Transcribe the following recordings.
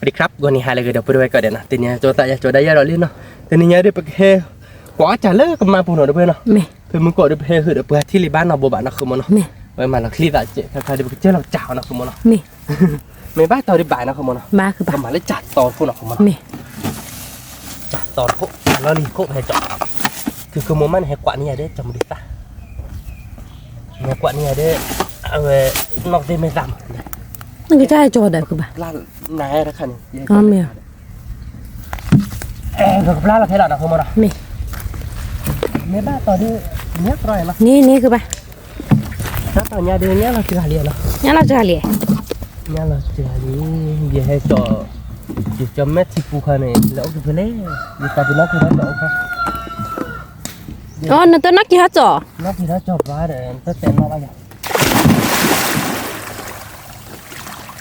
ဒီးခရၣ် ဂီၤနံၤဟါလၢအဂ့ၤ ဒီပုၢ်ဝဲၢ်ကိးဂၤဒဲးနီၤ, တနံၤညါကၠီသးယၤကၠီဒၣ်ယၤဒီးလံနီၤ, တနံၤညါဒီးပကဟဲ ကွၢ်အီၣ်ကၢ်လၢကမါပူၤနီၤ ဒီပုၢ်ဝဲၢ်နီၤ, ဖဲမုၢ်ကီၢ်ဒီးပဟဲဟုၣ်ဒီးပှၤထံၣ်လံဘၣ်နီၤ ဘိးဘၣ်နီၤ ဃုမီၤနီၤ, ဝဲမၤလီၤချံသးစဲး ခါခါဒီးပကစၢၢ်လီၤကၢ်အီၤနီၤ ဃုမီၤနီၤ, မ့ၢ်ဘၣ်တီၤဒီးဘၣ်နီၤ ဃုမီၤနီၤ, ကမၤလၢကၢ်တီတခိၣ်နီၤ ဃုမီၤနီၤ, ကၢ်တီတခိၣ် လီၤလံခိၣ်ဟဲကၠီ, သုကမိၢ်မးန့ၣ် ဟဲကွၢ်န့ၢ်ယၤဒီး ကၠီမုၢ်ဒုးသၣ် မ့ၢ်ကွၢ်န့ၢ်ယၤဒီး အဝဲ နီၢ်ကသ့ၣ်မ့ၢ်သးမး, နကစၢ်ဟဲကၠီဒီးဃုဘၣ်, နၤတခါန့ၣ်, မ့ၢ်, ပကပျၢ်လီၤခဲလၢာ်နီၤ ဃုမီၤနီၤ, မ့ၢ်, မ့ၢ်ဘၣ်တီၤဒုး, န့ၣ်ဃုဘၣ်, တၢ်တီၤညါဒုး ညၣ်လီၤစှၤလံနီၤ, ညၣ်လီၤစှၤလံ, ညၣ်လီၤစှၤလံ, ယဟဲကၠီ, ယကၠီမဲာ်ထံပူၤခါန့ၣ် လဲၤအိၣ်ကဖဲလဲၣ်, ယသးပ့ၤနီၣ်ကဖဲလဲၣ်, အိ နတနီၣ်က့ၤဟီၣ်ကၠီ, နီၣ်က့ၤဟီၣ်ကၠီပှၤဒီး နတတဲနီၣ်ဘၣ်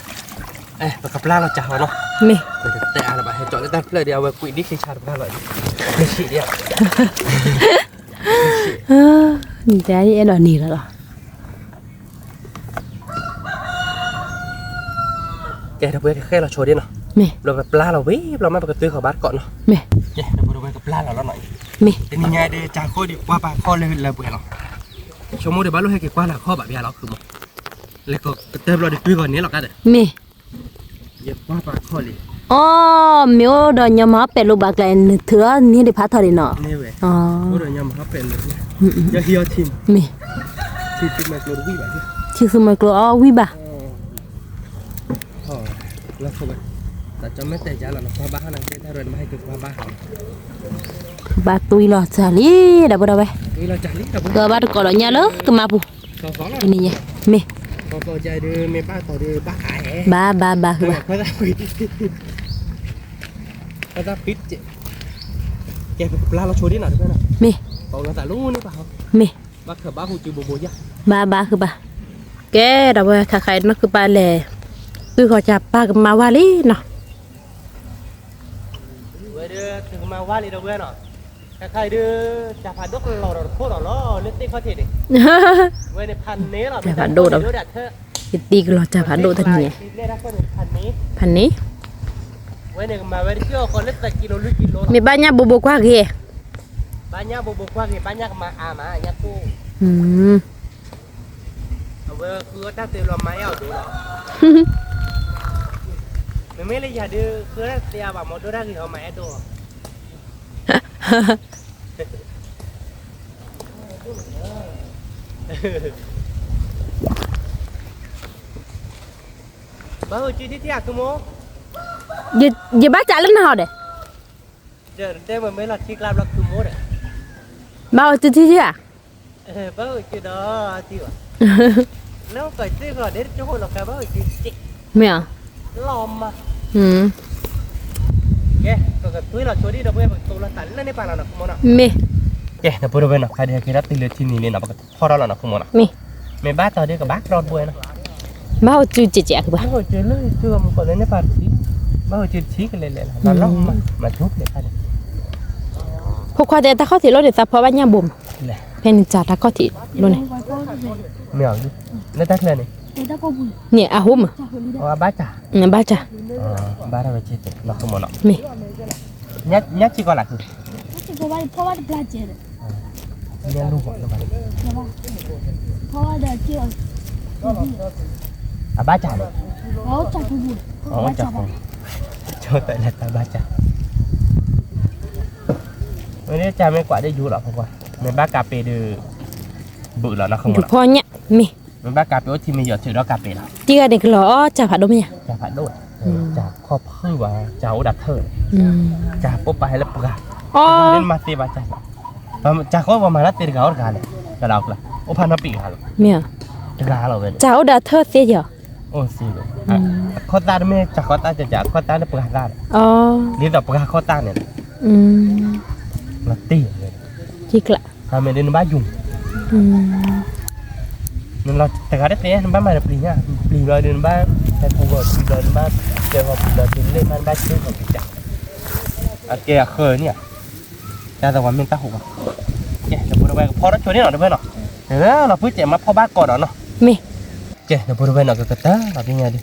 ယၤ ပကပျၢ်လီၤကၢ်ဟီၣ်နီၤ, မ့ၢ်, ပကတဲအါလၢၤဘၣ် ဟဲကၠီလၢတၢ်ဖျၢၣ်ဒီး အဝဲကွံာ်ဒ်ဃ့ဆါတပျၢ်လီၤ, မ့ၢ်ဆံးဒ်, နတဲအဲၣ်ဒိးန့ၢ်လီၤလီၤ, ကဲ ဒီပုၢ်ဝဲၢ်ကဃဲလီၤဆိဒ်နီၤ, မ့ၢ်, ဘျီပပျၢ်လီၤဝံၤ ဘျီမးပကတွံၢ်ဃီၤဘၣ်တကိးနီၤ, မ့ၢ်, ကဲ ဒီပုၢ်ဝဲၢ်ကပျၢ်လီၤလီၤနီၤ, မ့ၢ်, တနံၤညါဒီး ကၢ်ဃိဒံး ကွၢ်ပာ်ခီၣ်လၢလၢပှဲၤလီၤ, ဆိကမိၣ်ဒီးဘၣ်လိၣ်ဟဲက့ၤကွၢ်လၢခီၣ်ဘၣ်ဘၣ်လီၤ ဃုမီၤ, လဲၤကတၢၢ်ဘျီဒီးတွံၢ်ဃီၤန့ၣ်လီၤကါဒီး, မ့ၢ် ယကွၢ်ပာ်ခီၣ်လံ, အိ မ့ၢ်အိၣ်ဒီးညီမၤဟီၣ်ပဲာ်လိာ်ဘၣ်ကျါ နထုးအီၤန့ၢ်ဒံးဖးထီၣ်ဒံးနီၤ, အိၣ်ဒီးညီမၤဟီၣ်ပဲာ်လိာ်, မ့ၢ်, ထံသူမွဲကျိအီၤဝံၣ်ဘၣ်, ဘၣ်တွံၢ်လီၤစှၤလံ ဒီပုၢ်ဝဲၢ်, ကဘၣ်တကိးဒီးညၣ်လၢကမါပူၤ, တနံၤညါ, မ့ၢ်, ဘၣ်ဘၣ်ဘၣ်ဃုဘၣ်, မ့ၢ်, မ့ၢ်, ဘၣ်ဘၣ်ဃုဘၣ်, ကဲ ဒီပုၢ်ဝဲၢ် ခါခါအံၤနီၢ်ခုၣ်ပၢ်လဲၤ တွံၢ်ဃီၤကၢ်ပၢ်ကမါဝါလံနီၤ, ဝဲဒၣ်သုကမါဝါလံဒီပုၢ်ဝဲၢ်နီၤ, ခါခါအံၤဒုး ကၢ်ဖးဒိၣ်ကလီၤဒီးတခိၣ်ဒီးလီၤ လၢသ့ၣ်ခီၣ်ထံးန့ၣ်, ဝဲန့ၣ်ဖးန့ၣ်လီၤ ကၢ်ဖးဒိၣ်ဒီး, ယတံၤကလီၤကၢ်ဖးဒိၣ်တနံၤ, ဖးန့ၣ်, ဝဲန့ၣ်ကမၤဝဲတကၠီၣ်ဃီလၢသးကံလိၤလွံၢ်ကံလိၤလီၤ, မ့ၢ်ဘၣ်ညၣ်ဘိးဘိးကွၢ်ဂ့ၤ, ဘၣ်ညၣ်ဘိးဘိးကွၢ်ဂ့ၤ ဘၣ်ညၣ်ကမၤအါမး ညၣ်ကိၣ် အဝဲဃုအီၣ်တၢ်သ့လီၤမၤအဲၣ်အီၤဒိၣ်လီၤ, မ့မ့ၢ်လၢယၤဒုး ဃုအီၣ်တၢ်သ့အါဘၣ်မ့ၢ်ဒိၣ်တၢ်ဂ့ၤအီၤမၤအဲၣ်ဒိၣ်လီၤ, ဘၣ်ဟိၣ်စုထံထံၣ်အါ ယဘၣ်စးလၢနဟီၣ်ဒီး, တဲမ့ၢ်လီၤထံကျါဘျီ ဘၣ်ဟိၣ်စုထံထံၣ်ဧါ, ဘၣ်ဟိၣ်စုဒီးထံဘၣ်, လၢကစ့ၢ်ကီးဒ်တကၠိၢ်ဃိလီၤကါဘၣ်ဟိၣ်စု, မ့ၢ်ဧါ, လီၤမး, ကဲ ပကတွံၢ်လီၤဆိဒံးဒီပုၢ်ဝဲၢ် ပကတိၤလီၤသးလၢန့ၣ်ပာ်လီၤနီၤ ဃုမီၤနီၤ, မ့ၢ်, ကဲ ဒီပုၢ်ဝဲၢ်နီၤ ခါဒံးဟဲက့ၤဒၣ်တုၤလၢထံနံၤလံနီၤ ပကဖီၣ်ထီၣ်လီၤနီၤ ဃုမီၤနီၤ, မ့ၢ်, မ့ၢ်ဘၣ်တီၤဒုးကဘၣ်ကြီတဘိနီၤ, ဘၣ်ဟိၣ်စုကဲးကဲးအကဘၣ်, ဘၣ်ဟိၣ်စုလၢစုဂီၢ်မူကီၢ်လၢန့ၣ်ပာ်တထံ, ဘၣ်ဟိၣ်စုတထံကလဲၤလဲၤလီၤ လီၤလီၤမး မၤဆိဖျဲးခါန့ၣ်, ဖိခွါတဲတၢ်ခီၣ်ထံးလိၣ်န့ၣ် သးဖီဘၣ်ညၣ်ဘိမး, ဖဲန့ၣ်စးတၢ်ခီၣ်ထံးလိၣ်န့ၣ်, မ့ၢ်, လၢတၢ်ချၢန့ၣ်, န့ၣ်အဟိမး, ဘၣ်စး, ဘၣ်စး, ဘၣ်ထီၣ်ဝဲဆ့တဲနီၤ ဃုမီၤနီၤ, မ့ၢ်, ညၣ်ဆံးကီးလၢ်ခု ညၣ်လူၢ်ဘၣ်, အဘၣ်စးန့ၣ်, အအိၣ်စးဃီ, ကၠီတဲလၢတၢ်ဘၣ်စး, မ့ၢ်န့ၣ်စးမ့ၢ်ကွၢ်ဒ်ယူၤလီၤ ဖိခွါ, မ့ၢ်ဘၣ်ကးပ့းဒုး, ဘုးလီၤနီၤ ဃုမီၤနီၤ, ယူၤဖီညၣ်, မ့ၢ် မ့ၢ်ဘၣ်ကးပ့းအိၣ်ထံမ့ၢ်ယီၤထုးဒီးကးပ့းလီၤ, တံၤဂၤန့ၣ်ကလီၤအီၣ်စးဖးဒိၣ်မ့ၢ်ဧါ, စးဖးဒိၣ်, စးခီၣ်ဖုၣ်ဘၣ် စးအိၣ်ဒၣ်ထၢၣ်, စးပိၢ်ပာ်ဟဲလၢပှၤ, စးခီၣ်ပှၤမၤတၢ်သ့တဂၤအိၣ်တဂၤလဲၣ်, တဂၤအိၣ်ဖးနီတဘ့ၣ်ဂၤလီၤ, မ့ၢ်, တဂၤလီၤဝဲ, စးအိၣ်ဒၣ်ထၢၣ်သ့ယီၤ, အိၣ်သ့, အခီၣ်သၣ်တမ့ၢ်စးခီၣ်သၣ်စး အခီၣ်သၣ်လၢပှၤသၣ်ဒီး, ဒ်သိးပှၤခီၣ်သၣ်န့ၣ်, လီၤတ့ၢ်, မ့ၢ်ဒ်နဘၣ်ယူၤ နလီၤတဂၤတသ့ နဘၣ်မၤဒီးပျံၤညါ, ပျံၤဘျီဒီးနဘၣ်, ဟဲပူၤဂီၤပျံၤဘျီနဘၣ်, ကဲဂီၤပျံၤဘျီတုၤလၢမးနဘၣ်ကဲဂီၤပျံၤကး, အကဲအဃၢၤန့ၣ်ဧါ, တၢ်သဝီမ့ၢ်တၢ်ဟူးဘၣ်, ကဲ ဒီပုၢ်ဝဲၢ်ကဖီထီၣ်ဆိဒ်နီၤ ဒီပုၢ်ဝဲၢ်နီၤ, လီၤဖုၣ်စဲးမၤဖီၣ်ဘၣ်ကီးဒီးနီၤ, မ့ၢ်, ကဲ ဒီပုၢ်ဝဲၢ်နီၤ ကကတၢၢ်လီၤဒ်ညါဒုး,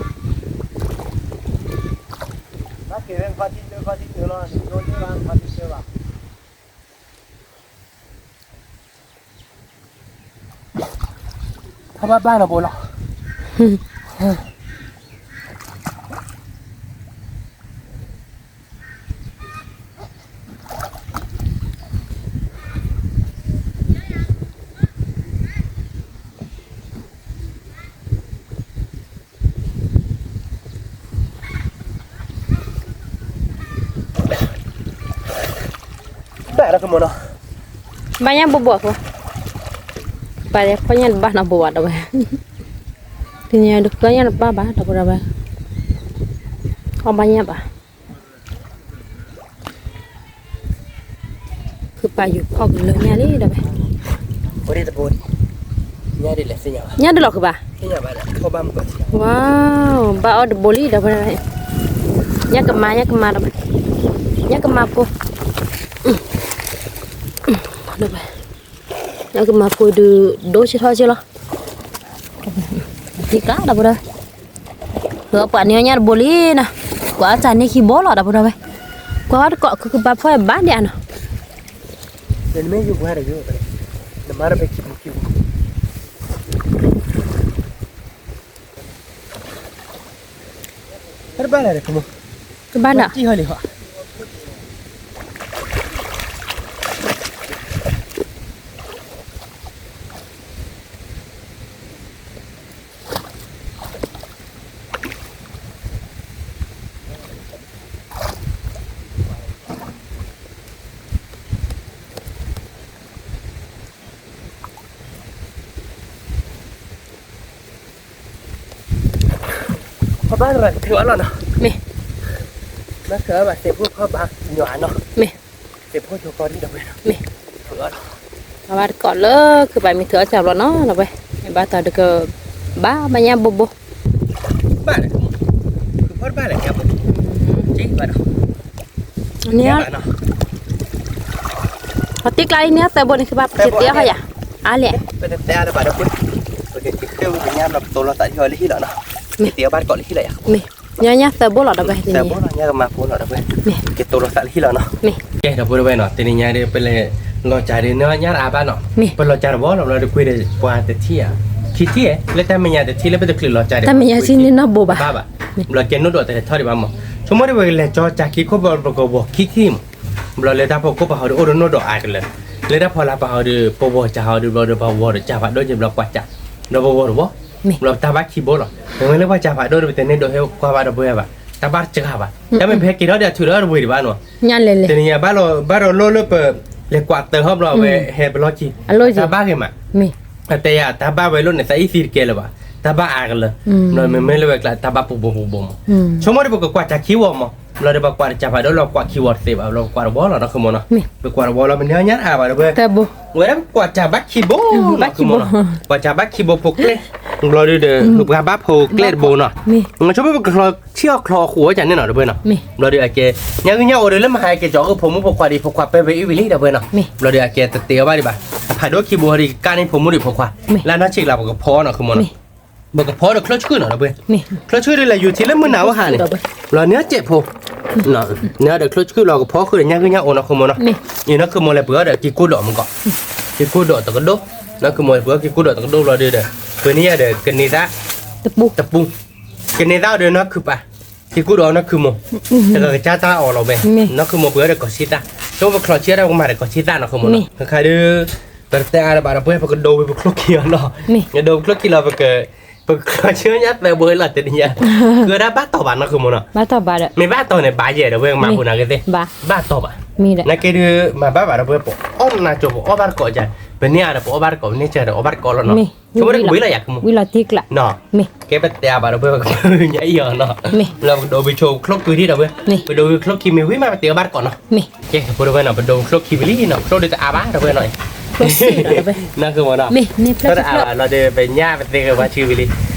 ခီဘၣ်ဘၣ်နီၤဘိလီၤ. ဘၣ်နီၤ, ဘၣ်ညါဘိဘိဖိ, ဘၣ်ဖီညါတဘၣ်နီၤဘိဘၣ်ဒီးဝဲ, တနံၤညါတဖီညါတဘၣ်ဘၣ်ဒီးဝဲ, အီၣ်ဘၣ်ညါဘၣ် ခုပာ်ယူၤဖီၣ်ကလၢညါလံဒီးဝဲ, ညါဒ်လီၤခုပာ်, ဝါ, ဘၣ်အီၣ်တဘိလံဒီးဝဲ, ညါကမၤ ညါကမၤဒီးဝဲ, ညါကမၤဖိ, ညါကမၤဖိဒုး ဒိဆံထီၣ်က့လီၤ, သံကျါဒီးဝဲဒီး ပှၤန့ၢ်အီၣ်ညၣ်တဘိလံနီၤ, ကွၢ်အီၣ်တၢ်န့ၢ်ခံဘိလီၤဒီးပဒီးဝဲ, ကွၢ်ဝဲတကိး ခုကပာ်ဖီၣ်ဘၣ်ဒံးနီၤ, နမ့ၢ်ယူၤပှၤဒီးယိၣ်, နမၤတၢ်ဖဲခံပူၤခံပူၤ, တဘၣ်လၢၤ, တဘၣ်နီၤ ခီဘၣ်လၢၤဘၣ် ထုးအီၣ်လီၤနီၤ, မ့ၢ်, မ့ၢ်ထုးအီၣ်ဘၣ် သ့ၣ်ဖိခီဘၣ်ညီအနီၤ, မ့ၢ်, သ့ၣ်ဖိဆိကီဒံးဒီးဝဲ, မ့ၢ်, ထုးအီၣ်လီၤ, အဝဲတကိးလၢ ခုပာ်မ့ၢ်ထုးအီၣ်စၢ်ဘျီနီၤ ဒီးဝဲ, ဘၣ်တၢ်တက, ဘၣ်ဘၣ်ညါဘိဘိ ဘၣ်, ဖီတဘၣ်လဲၣ်, န့ၣ်, ပှၤတ့ကျါလံန့ၣ် သၢဘိန့ၣ် ကဘၣ်ပကတဲအီၤယၤ, အါလဲၣ်, ပတတဲအါလၢၤဘၣ်ဒီးပှၤ, ပကတဲဝဲညါဘျီ ပတိၢ်လီၤသးလၢဟံၣ်လီၤနီၤ, မ့ၢ်, ပတဲအီၤဘၣ်တကိးလၢဟံၣ်လီၤယၤ, မ့ၢ်, ညါညါသၢဘိလီၤဒီးဝဲ, သၢဘိလီၤ ညါကမၤဖိလီၤဒီးဝဲ, မ့ၢ်, ပကတိၢ်လီၤသးလၢဟံၣ်လီၤနီၤ, မ့ၢ်, ကဲဒီးပဝဲနီၤ တနံၤညါဒီး ပလဲၤလီၤစၢ်ဒီး နညါတအါဘၣ်နီၤ, မ့ၢ်, ပလီၤစၢ်တဝီလီၤ ဘျီဒီးကွံာ်ဒီးပှၤတထံၣ်ဧါ, ခံထံၣ်ဧါ, လၢတၢ်မဲာ်ညါတထံၣ်လၢပတချုးလီၤစၢ်ဒီး တၢ်မဲာ်ညါဆံန့ၣ်နီၢ်ဘိဘၣ်, ဘၣ်ဘၣ်, မ့ၢ်, ဘျီကဲနိၣ်ဒိးတထီၣ်ဒံးဘၣ်မး, ဆိကမိၣ်ဒီးဝဲကလဲၤကၠီစၢ်ခံခိၣ်ဘျီပကဝီၤခံထံၣ်မး, ဘျီလၢတၢ်ဖိကိၣ်ပာ်ဟီဒီးအိၣ်ဒီးနိၣ်ဒိးအါကလၢာ်, လၢတၢ်ဖီလာ်ပာ်ဟီဒီး ပဝီၤစၢ်ဟီဒီး ဘျီဒီးပဝီၤဒီးစၢ်ဖးဒိၣ်က့ၤ ဘျီကွၢ်စၢ်, ဒီးပဝီၤတဝီ, မ့ၢ်, ဘျီတၢ်ဘၣ်ခံဘိလီၤ, မ့မ့ၢ်လၢပှၤစၢ်ဖးဒိၣ်ဒီး ပတဲန့ၣ်ဒိးဟဲကွၢ်ဘၣ်ဒီးပဝဲဘၣ်, တၢ်ဘၣ်တစှၤဘၣ်, တၢ်မ့ၢ်ပဟဲက့ၤထီၣ်ဒီးအထုးဒီးအီၣ်တဝံၤဒံးဘၣ်နီၤ, တနံၤညါဘၣ်ဒီးလီၤလၢပ လဲၤကွၢ်တၢ်ဟီဘျီဝဲဟဲပလီၢ်ခံ, တၢ်ဘၣ်ဂ့ၤမး, တဲယၤ တၢ်ဘၣ်ဝဲလိၣ်န့ၣ် သးအံၣ်သံတကဲလၢၤဘၣ်, တၢ်ဘၣ်အါကလၢာ်, ဘျီမ့မ့ၢ်လၢဝဲကျါ တၢ်ဘၣ်ပူၤဘိပူၤဘိမး, ဆိကမိၣ်ဒီးပကကွၢ်စၢ်ခံဝီမး, ဘျီဒီးပကွၢ်တစၢ်ဖးဒိၣ်လၢကွၢ်ခံဝီတသ့ဘၣ်, ဘျီပကွၢ်တဝီလီၤနီၤ ဃုမးနီၤ, ပကွၢ်တဝီလီၤ ပန့ၢ်အီၣ်ညါအါဘၣ်ဒီးပှၤ, ဝဲဒၣ်ပကွၢ်စၢ်ဘၣ်ခံဘိနီၤ ဃုမးနီၤ, ပကွၢ်စၢ်ဘၣ်ခံဘိဖိကျဲ, ဘျီဒီး ပှၤဘၣ်ဖိကျဲတဘိနီၤ, ဆိကမိၣ်ပကချီဆံၣ်အီၣ်ချီအဃိအီၣ်ကန့ၣ်နီၤ ဒီးပဝဲနီၤ, ဘျီဒီးအကဲ ညါဂ့ၢ်ညါအိၣ်ဒီးလၢမဟါကဲကၠီၤအိၣ်ဖိမုၣ်ဖိခွါဒီးဖိခွါပဲဝဲအံၤဝံၤလံ ဒီးပဝဲနီၤ, ဘျီဒီးအကဲတတဲအီၤဘၣ်ဒံးဘၣ်, ဖးဒိၣ်ခံဘိဟီဒီးကၣ်န့ၣ်ဖိမုၣ်ဒီးဖိခွါ, လၢနီၢ်ဆံးကျါပကဖီနီၤ ဃုမးနီၤ, ပကဖီဒီးချိၣ်ဆှုၣ်နီၤ ဒီးပဝဲ, ချိၣ်ဆှုၣ်ဒီးလဲၤယူၤထံလၢမုၢ်နၤအိၣ်ဟါန့ၣ်, ဘျီန့ၢ်စဲးဖိ န့ၢ်ဒီးချိၣ်ဆှုၣ်လီၤကဖီဃုာ်ဒီးညါဂ့ၢ်ညါအိၣ်နီၤ ဃုမးနီၤ, အံၤနီၤ ဃုမး လဲၤပှ့ၤအီၣ်ဒီးက့ၤကိၢ်ဒိးမးကီး, က့ၤကိၢ်ဒိးတကဒိၣ်, နီၤ ဃုမး ပှ့ၤအီၣ်က့ၤကိၢ်ဒိးတကဒိၣ်ဘျီဒီး, ပန့ၢ်ယၤဒီးကန့ၢ်သၣ်, တပူၤ, ကန့ၢ်သၣ်ဒီးနီၤ ခုပာ်, က့ၤကိၢ်ဒိးနီၤ ဃုမး, တကကစၢ်တၢ်အီၣ်လီၤဝဲ, နီၤ ဃုမး ပှ့ၤအီၣ်ဒီးကီၢ်ဆံသၣ်, ဆိကမိၣ်ပချီဆံၣ်အီၣ်ဒီးပကမၤဒီးကီၢ်ဆံသၣ်နီၤ ဃုမးနီၤ, ခါခါဒီး ပတတဲအါလၢၤဘၣ်ဒီးပဝဲ ပကဒိးဝံၤပချိၣ်ခံအီၤနီၤ, ပဒိးပချိၣ်ခံလီၤ ပကချီဆံၣ်ညါသၢဘိလီၤတနံၤညါ, ဃုာ်ဒၣ်ဘၣ်တီၢ်ဘၣ်နီၤ ဃုမးနီၤ, မ့ၢ်ဘၣ်တီၢ်န့ၣ် ဘၣ်ယဲၢ်ဒီးပဝဲကမၤပူၤနၤဂ့ၤသ့ၣ်, ဘၣ်တီၢ်ဘၣ်, နာ်က့ဒီး မၤဘၣ်ဘၣ်ဒီးပဝဲ ပအီၣ်နၤကၠိ ပအီၣ်ဘၣ်တကိးယၤ, ပန့ၢ်အါဒီးပအီၣ်ဘၣ်တကိး ပန့ၢ်စၢၤဒီးအီၣ်ဘၣ်တကိးလီၤနီၤ, ဆိကမိၣ်ဒီးကဝံၤလီၤယၤ ကမူ, ကဲပတဲအါဘၣ်ဒီးပဝဲ ပကမၤညါအံၤအီၤနီၤ, လၢပကဒိးဝံၤဆိၣ်ချိၣ်ကွံာ်ဒံးဒီးပဝဲ, ပဒိးဝံၤချိၣ်ခံမ့ၢ်ဝံၤမး ပတဲအီၣ်ဘၣ်တကိးနီၤ, ကဲ ပဝဲနီၤ ပဒိးဝံၤချိၣ်ခံဝံၤလံနီၤ ချိၣ်ဒီးတအါဘၣ်ဒီးပဝဲနီၤ, နီၤ ဃုမးနီၤ, တအါဘၣ်လီၤဒီး ပညၣ်ပသ့ဂ့ၤဝါဆံဝံၤလံ, မ့ၢ်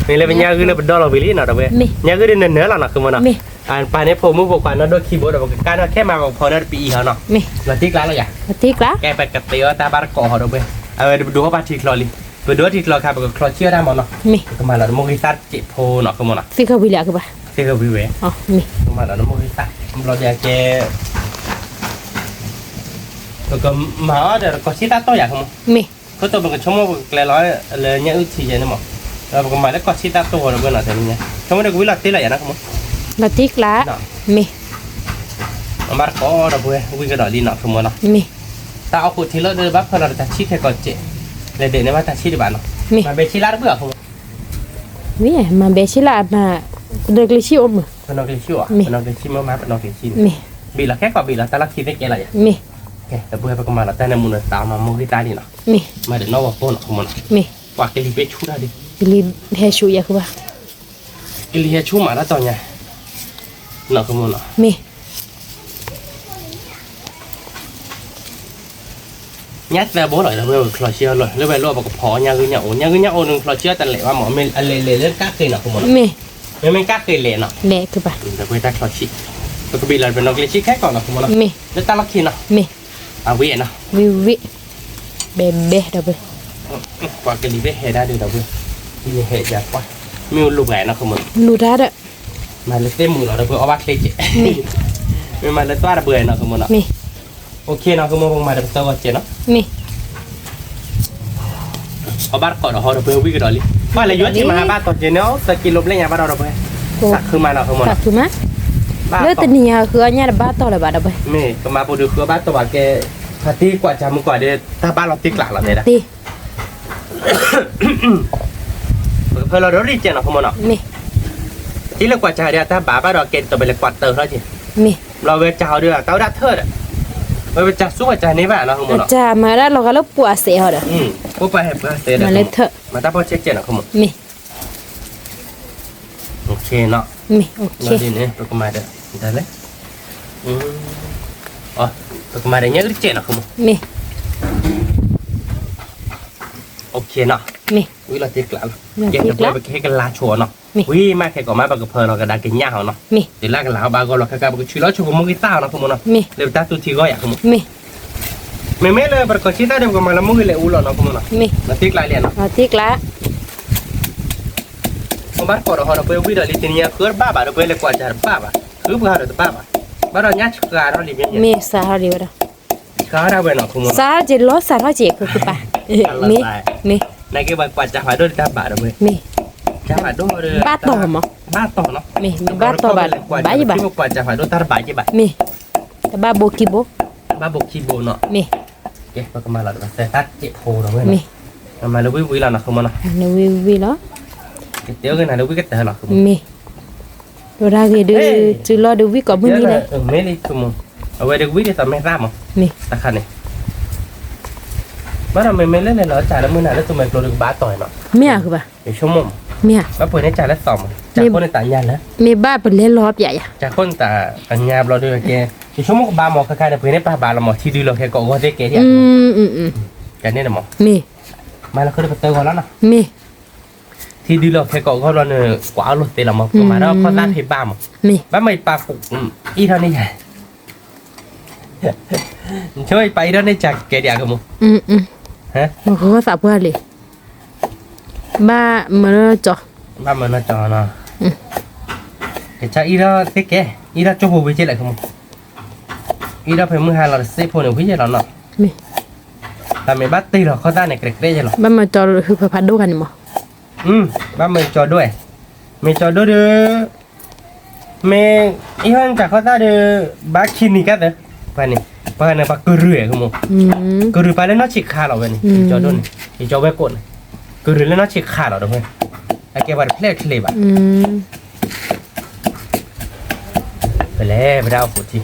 လၢပညၣ်ဂုၢ်လၢပဒီလီၤဝံၤလံနီၤ ဒီးပဝဲ, ညၣ်ဂုၢ်ဒီးနနၢၤလီၤနီၤ ဃုမးနီၤ, ပာ်န့ၢ်ဖိမုၣ်ဖိခွါနီၢ်ဒိၣ်ခံဘိဒီး ပကကၣ်နီၢ်ခဲမး ပကဖီနီၢ်တပံအံၤဟီနီၤ, လီၤတံၢ်ကျါလီၤယၤ, ကဲပကတဲအီၣ်တၢ်ဘၣ်တကိးဟီဒီးပဝဲ, အဝဲပဒိးအီၣ်ဘၣ်ထံချီလံ, ပဒိးထံချီခါ ပကချီဆံၣ်အီၣ်တၢ်မးနီၤ, ပကမၤလီၤတမိၢ်ဂံၢ်သၣ်တစဲးဖိနီၤ ဃုမးနီၤ, သ့ၣ်ခီဝံၤလံအကဘၣ် တဲဝံၤဝဲ, မ့ၢ်, ကမၤဒီးနမိၢ်ဂံၢ်သၣ်, ဘျီဒ်ကဲ, ပကမၤအီၤဒီးကီၢ်ဆံၣ်တၢ်တီၢ်ယၤ မ့ၢ်, ခိၣ်တီပကဆိကမိၣ်ပကကျဲလီၤလၢညၣ်အုၣ်ထံယဲန့ၣ်မး, ဒီးပကမၤလၢကီၢ်ဆံၣ်တၢ်တီၢ်ဝဲဒီပုၢ်ဝဲၢ်နီၤ, တနံၤညါ ဆိကမိၣ်ဒီးကဝံလီၤတ့ၢ်လီၤယၤနီၤ မ့ၢ်, လီၤတ့ၢ်ကျါ, မ့ၢ်, အဘၣ်တကိးဒီပုၢ်ဝဲၢ် ဝံကဒီးလံနီၤ မ့ၢ်, တၢ်အီၣ်ခိၣ်ထံလီၤဒီးဘၣ်ဖၢလီၤဒီးတၢ်ဆံၣ်ခဲကိးစဲး, လဲၤဒဲးန့ၣ်ဘၣ်တၢ်ဆံၣ်ဒံးဘၣ်နီၤ, မ့ၢ်, မၤဘဲဆံၣ်လၢတဘၣ်အဃိ မ့ၢ်, မၤဘဲဆံၣ်လၢအမၤ, ပနီၢ်ကျ့ဆံၣ်အိၣ်မုၢ်, ပနီၢ်ကျ့ဆံၣ်အိၣ်, ပနီၢ်ကျ့ဆံၣ်မ့ၢ်မၤပနီၢ်ကျ့ဆံၣ်န့ၣ်, မ့ၢ်, ဘ့ၣ်လီၤခဲကိးဘ့ၣ်လီၤ တၢ်လီၢ်ခံသ့ကဲလီၤယၤ, မ့ၢ်, ဒီပုၢ်ဝဲၢ်ပကမၤလီၤတၢ်န့ၣ်မူနီၤ သးမၤမိၢ်ဂံၢ်သၣ်လံနီၤ, မ့ၢ်, မၤဒီးနီၢ်ဝီၤပိၢ်နီၤ မ့ၢ်, ပှၤကလံၤဘ့ၣ်ဆူၣ်တၢ်ဒံး, ကလံၤဟဲဆူၣ်ယၤဃုဘၣ်, ကလံၤဟဲဆူၣ်မးတၢ်တီၤညါ, နီၤ မ့ၢ် ညၣ်သၢဘိလီၤ ဒီပုၢ်ဝဲၢ် ပကချီဆံအီၤလီၤ လၢဝဲလီၤပကဖီအီၤညၣ်ဂုၢ်ညၣ်အိၣ် ညၣ်ဂုၢ်ညၣ်အိၣ်န့ၣ် ချီဆံအီၤတလဲၤဘၣ်မး အလဲၤလဲၤလၢကၣ်ဃ့နီၤ မ့ၢ်, မ့မ့ၢ်ကၣ်ဃ့လဲၤနီၤ, လဲၤကဘၣ်, ဒီပုၢ်ဝဲၢ်တၢ်ချီဆံ, ပကဘ့ၣ်လီၤပနီၢ်ကျ့ဆံၣ်ခဲကိးနီၤ မ့ၢ်, လၢတၢ်လီၢ်ခံနီၤ, မ့ၢ်, အဝံၣ်နီၤ, ဝံၣ်ဝံၣ်, ဘဲဘဲဒီပုၢ်ဝဲၢ် ပှၤကလံၤဘ့ၣ်ဟဲဒၣ်ဒီး ဒီပုၢ်ဝဲၢ်, ဟဲယၤကွၢ်, မ့ၢ်အိၣ်လိာ်ပှၤနီၤ မ့ၢ်, လိာ်တၢ်ဒီး မၤလၢသ့ၣ်မုာ်လီၤ ဒီပုၢ်ဝဲၢ် အီၣ်ဘၣ်ချ့ကဲး, မ့ၢ်, မ့ၢ်မၤလၢသွၣ်ဒီပုၢ်ဝဲၢ်နီၤ မ့ၢ်နီၤ, မ့ၢ်, အိၣ်ခ့နီၤ မ့ၢ် ပကမၤဒီးပသၢဂီၤကဲးနီၤ, မ့ၢ်, အီၣ်ဘၣ်တကိးဒီးဟီဒီပုၢ်ဝဲၢ် ဝံၣ်ကဒီးလံ, ပှၤလဲၤယိၣ်က့ၤမၤဟးဘၣ်တီၤကဲးန့ၣ် သၢကံလိဘျဲၣ်ညါဘၣ်ဒီး ဒီပုၢ်ဝဲၢ်, သးခုမးနီၤ မ့ၢ်နီၤ, သးခုမး, လၢတနံၤညါဃုအီၣ်ညၣ်တဘၣ်တီၤလၢၤဘၣ် ဒီပုၢ်ဝဲၢ်, မ့ၢ် ကမၤပူၤဒုးဃုအီၣ်ဘၣ်တီၤဘၣ်ကဲ, ဖါတံၢ်ကွၢ်စၢ်မုၢ်ကွၢ်ဒီး တၢ်ဘၣ်လီၤတ့ၢ်ကျးလီၤ တဲဒၣ် ပကဖၢလီၤဒီးရံၣ်ကဲးနီၤ မ့ၢ်နီၤ, မ့ၢ်, တံၢ်လၢကွၢ်စၢ်ဒီးတၢ်ဘၣ်ဘၣ်ဒီးကဲ တဘဲလဲၤကွၢ်တၢၢ်ထီၣ်ကဲး, မ့ၢ်, ဘျီဝဲစၢ်ဟီဒီး တၢ်အိၣ်ဒၣ်ထၢၣ်ဒီး, ဝဲပစၢ်ဆူၣ်ကွၢ်စၢ်န့ၣ်ဘၣ်နီၤ မ့ၢ်နီၤ, မၤဒၣ်လီၤဂာ်လၢပှၤစဲးဟီဒီး, ပှၤဟဲပှၤစဲးဒီး, မၤတၢ်ဖီၣ်ဆဲးကဲးနီၤ မ့ၢ်, မ့ၢ်, ပကမၤဒီး, ဒ်လဲၣ်, ပကမၤဒီးညၣ်အုၣ်တကဲးနီၤ မ့ၢ်, မ့ၢ်, ဝံၤလီၤတ့ၢ်ကျးလီၤ, ကဲတဘျီပကဟဲကလၤဆိအီၤနီၤ, ဝံၤမးခဲကိးမး ပကဖၢလီၤကဒါကညၣ်အီၤနီၤ, မ့ၢ်, တုၤလၢကလၤအီၤဘၣ်ဂီၢ်လီၤ ခဲကါ ပကဆူးလီၤဆိကမိၢ်ဂံၢ်သၣ်အီၤနီၤ မ့ၢ်နီၤ, မ့ၢ်, လၢပတၢ်သူၣ်ထံဂီၢ်ယၤ မ့ၢ်, မ့မ့ၢ်လၢပတကီၢ်ဆံၣ်တၢ်ဒီး ပကမၤလၢမိၢ်ဂံၢ်လဲၤအူလီၤနီၤ မ့ၢ်နီၤ, မ့ၢ်, လီၤတ့ၢ်ကျးလံနီၤ, လီၤတ့ၢ်ကျး အဘၣ်တကိးဒီးဟီဒီး ပဝံၤဒီးလံ တနံၤညါဃုတဘၣ်ဘၣ်ဒီး ပဝဲလဲၤကွၢ်စၢ်တဘၣ်ဘၣ်, ဃုပှၤဒီးတဘၣ်ဘၣ်, ဘၣ်ဒီးညၣ်ဆှးထီၣ်လံမ့ၢ်, မ့ၢ်စးထီၣ်လံဝဲဒီး, စးထီၣ်ဝဲနီၤ စးထီၣ်က့ၤလီၤ စးထီၣ်က့ၤ ပကပၤ, မ့ၢ်, နက့ၤပှၤကွၢ်စၢ်ဖးဒိၣ်တၢ်ဘၣ်ဒီးဝဲ, မ့ၢ်, စၢ်ဖးဒိၣ်ဒီး, ဘၣ်တီၢ်မး, မ့ၢ်, ဘၣ်တီၢ်ဘၣ်, ဘၣ်ယဘၣ်, ကွၢ်စၢ်ဖးဒိၣ်တၢ်တဘၣ်ယဘၣ်, မ့ၢ်, တဘၣ်ဘိခံဘိ, ဘၣ်ဘိခံဘိနီၤ, မ့ၢ်, ကဲ ပကမၤလီၤဒီး ပသၢတၢ်စဲးဖိဒီးဝဲ, မ့ၢ်, မၤလၢဝံၤဝံၤလီၤနီၤ မ့ၢ်နီၤ, ဝံၤဝံၤလီၤ, ကတဲအီၤက့ၤနၤလၢဝံၤကတၢၢ်လီၤ မ့ၢ်, ဒိၣ်တၢ်ဂ့ၤဒုး, တုၤလီၤဒုးဝံၤကိးမုၢ်နံၤလဲၣ်, မ့ၢ်လံ မ့ၢ်, အဝဲဒုးဝံၤဒ်သိးမဲာ်သၣ်မး, မ့ၢ်, တခါန့ၣ်, ဘၣ်ဒီးမ့မ့ၢ်လၢလဲၤလီၤစၢ်လၢမုၢ်နၤလၢ သူမဲာ်ကျိၤဒုးကဘၣ်တီၢ်နီၤ, မ့ၢ်ဧါ ကဘၣ်, ယဆိကမိၣ်မး, မ့ၢ်ဧါ, ဘၣ်ပှ့ၤန့ၢ်စၢ်လၢသီမး, စၢ်ခိၣ်န့ၣ်တၢ်ညါလၢ, မ့ၢ်ဘၣ်ပလဲၤလီၤပျးယၤ, စၢ်ခိၣ်န့ၣ်တၢ်ညါဘျီဒုးကဲ, ယဆိကမိၣ်ကဘၣ်မး ခဲခါန့ၣ် ပှ့ၤန့ၢ်ပၢ်ဘၣ်လီၤမး ထံဒုးလီၤခဲကိးဂီၢ်သ့ၣ်ကဲဒ်, မ့ၢ်, ကန့ၣ်မး, မ့ၢ်, မၤလၢဃုဒီးပသၢဂီၤလီၤနီၤ, မ့ၢ် ထံဒုးလီၤခဲကိးဂီၢ်ဘျီန့ၣ် ကွၢ်အီၣ်လိာ်သ့လီၤမး ပကမၤဒီးခီၣ်သၣ်ဖံးဘၣ်မး, မ့ၢ်, ဘၣ်မ့ၢ်ယပာ်အံၤထီၣ်န့ၣ်ယၤ, ဆိယပာ်အံၤထီၣ်န့ၣ် စၢ်ကကဲဒ်အကမး, မ့ၢ်ဂီၢ်သးပှၢ်လံ, ဘၣ်မၤနီၢ်ကၠီ, ဘၣ်မၤနီၢ်ကၠီနီၤ, ကစၢ်အံၤထီၣ်သ့ၣ်ကဲ, အံၤထီၣ်ကၠိဖိဝံၤကဲလဲၣ်ကမး, အံၤထီၣ်ဖဲမုၢ်ဟါလီၤတစ့ဖိန့ၣ် ဝံၤယဲလီၤနီၤ, မ့ၢ်, တၢ်မ့ၢ်ဘၣ်တ့ၢ်လီၤခီၣ်သၣ်န့ၣ် ကြဲးကြဲးယဲလီၤ, ဘၣ်မၤကၠီဟုဖးဖးဒိၣ်ဂၤန့ၣ်မး ဘၣ်မ့ၢ်ကၠီဒိၣ်, မ့ၢ်ကၠီဒိၣ်ဒီး, မ့ၢ်အံၤဟီၣ်န့ၣ်တၢ်ခီၣ်သၣ်ဒီး, ဘၣ်ခံနံၤကါသၢ, ပှၤန့ၣ်, ပှၤန့ၣ်ပှၤကရူၢ်ကမး, ကရူၢ်ပာ်လၢနီၢ်ဆံးခါလီၤဝဲန့ၣ်, ကၠီဒိၣ်န့ၣ်, ကၠီဝဲကိးန့ၣ်, ကရူၢ်လၢနီၢ်ဆံးခါလီၤဒီးဝဲ, အကဲပှၤတဖျဲၣ်ချ့ဘၣ် ပလဲၤပဒၣ်အိၣ်ဖှိၣ်ထံ,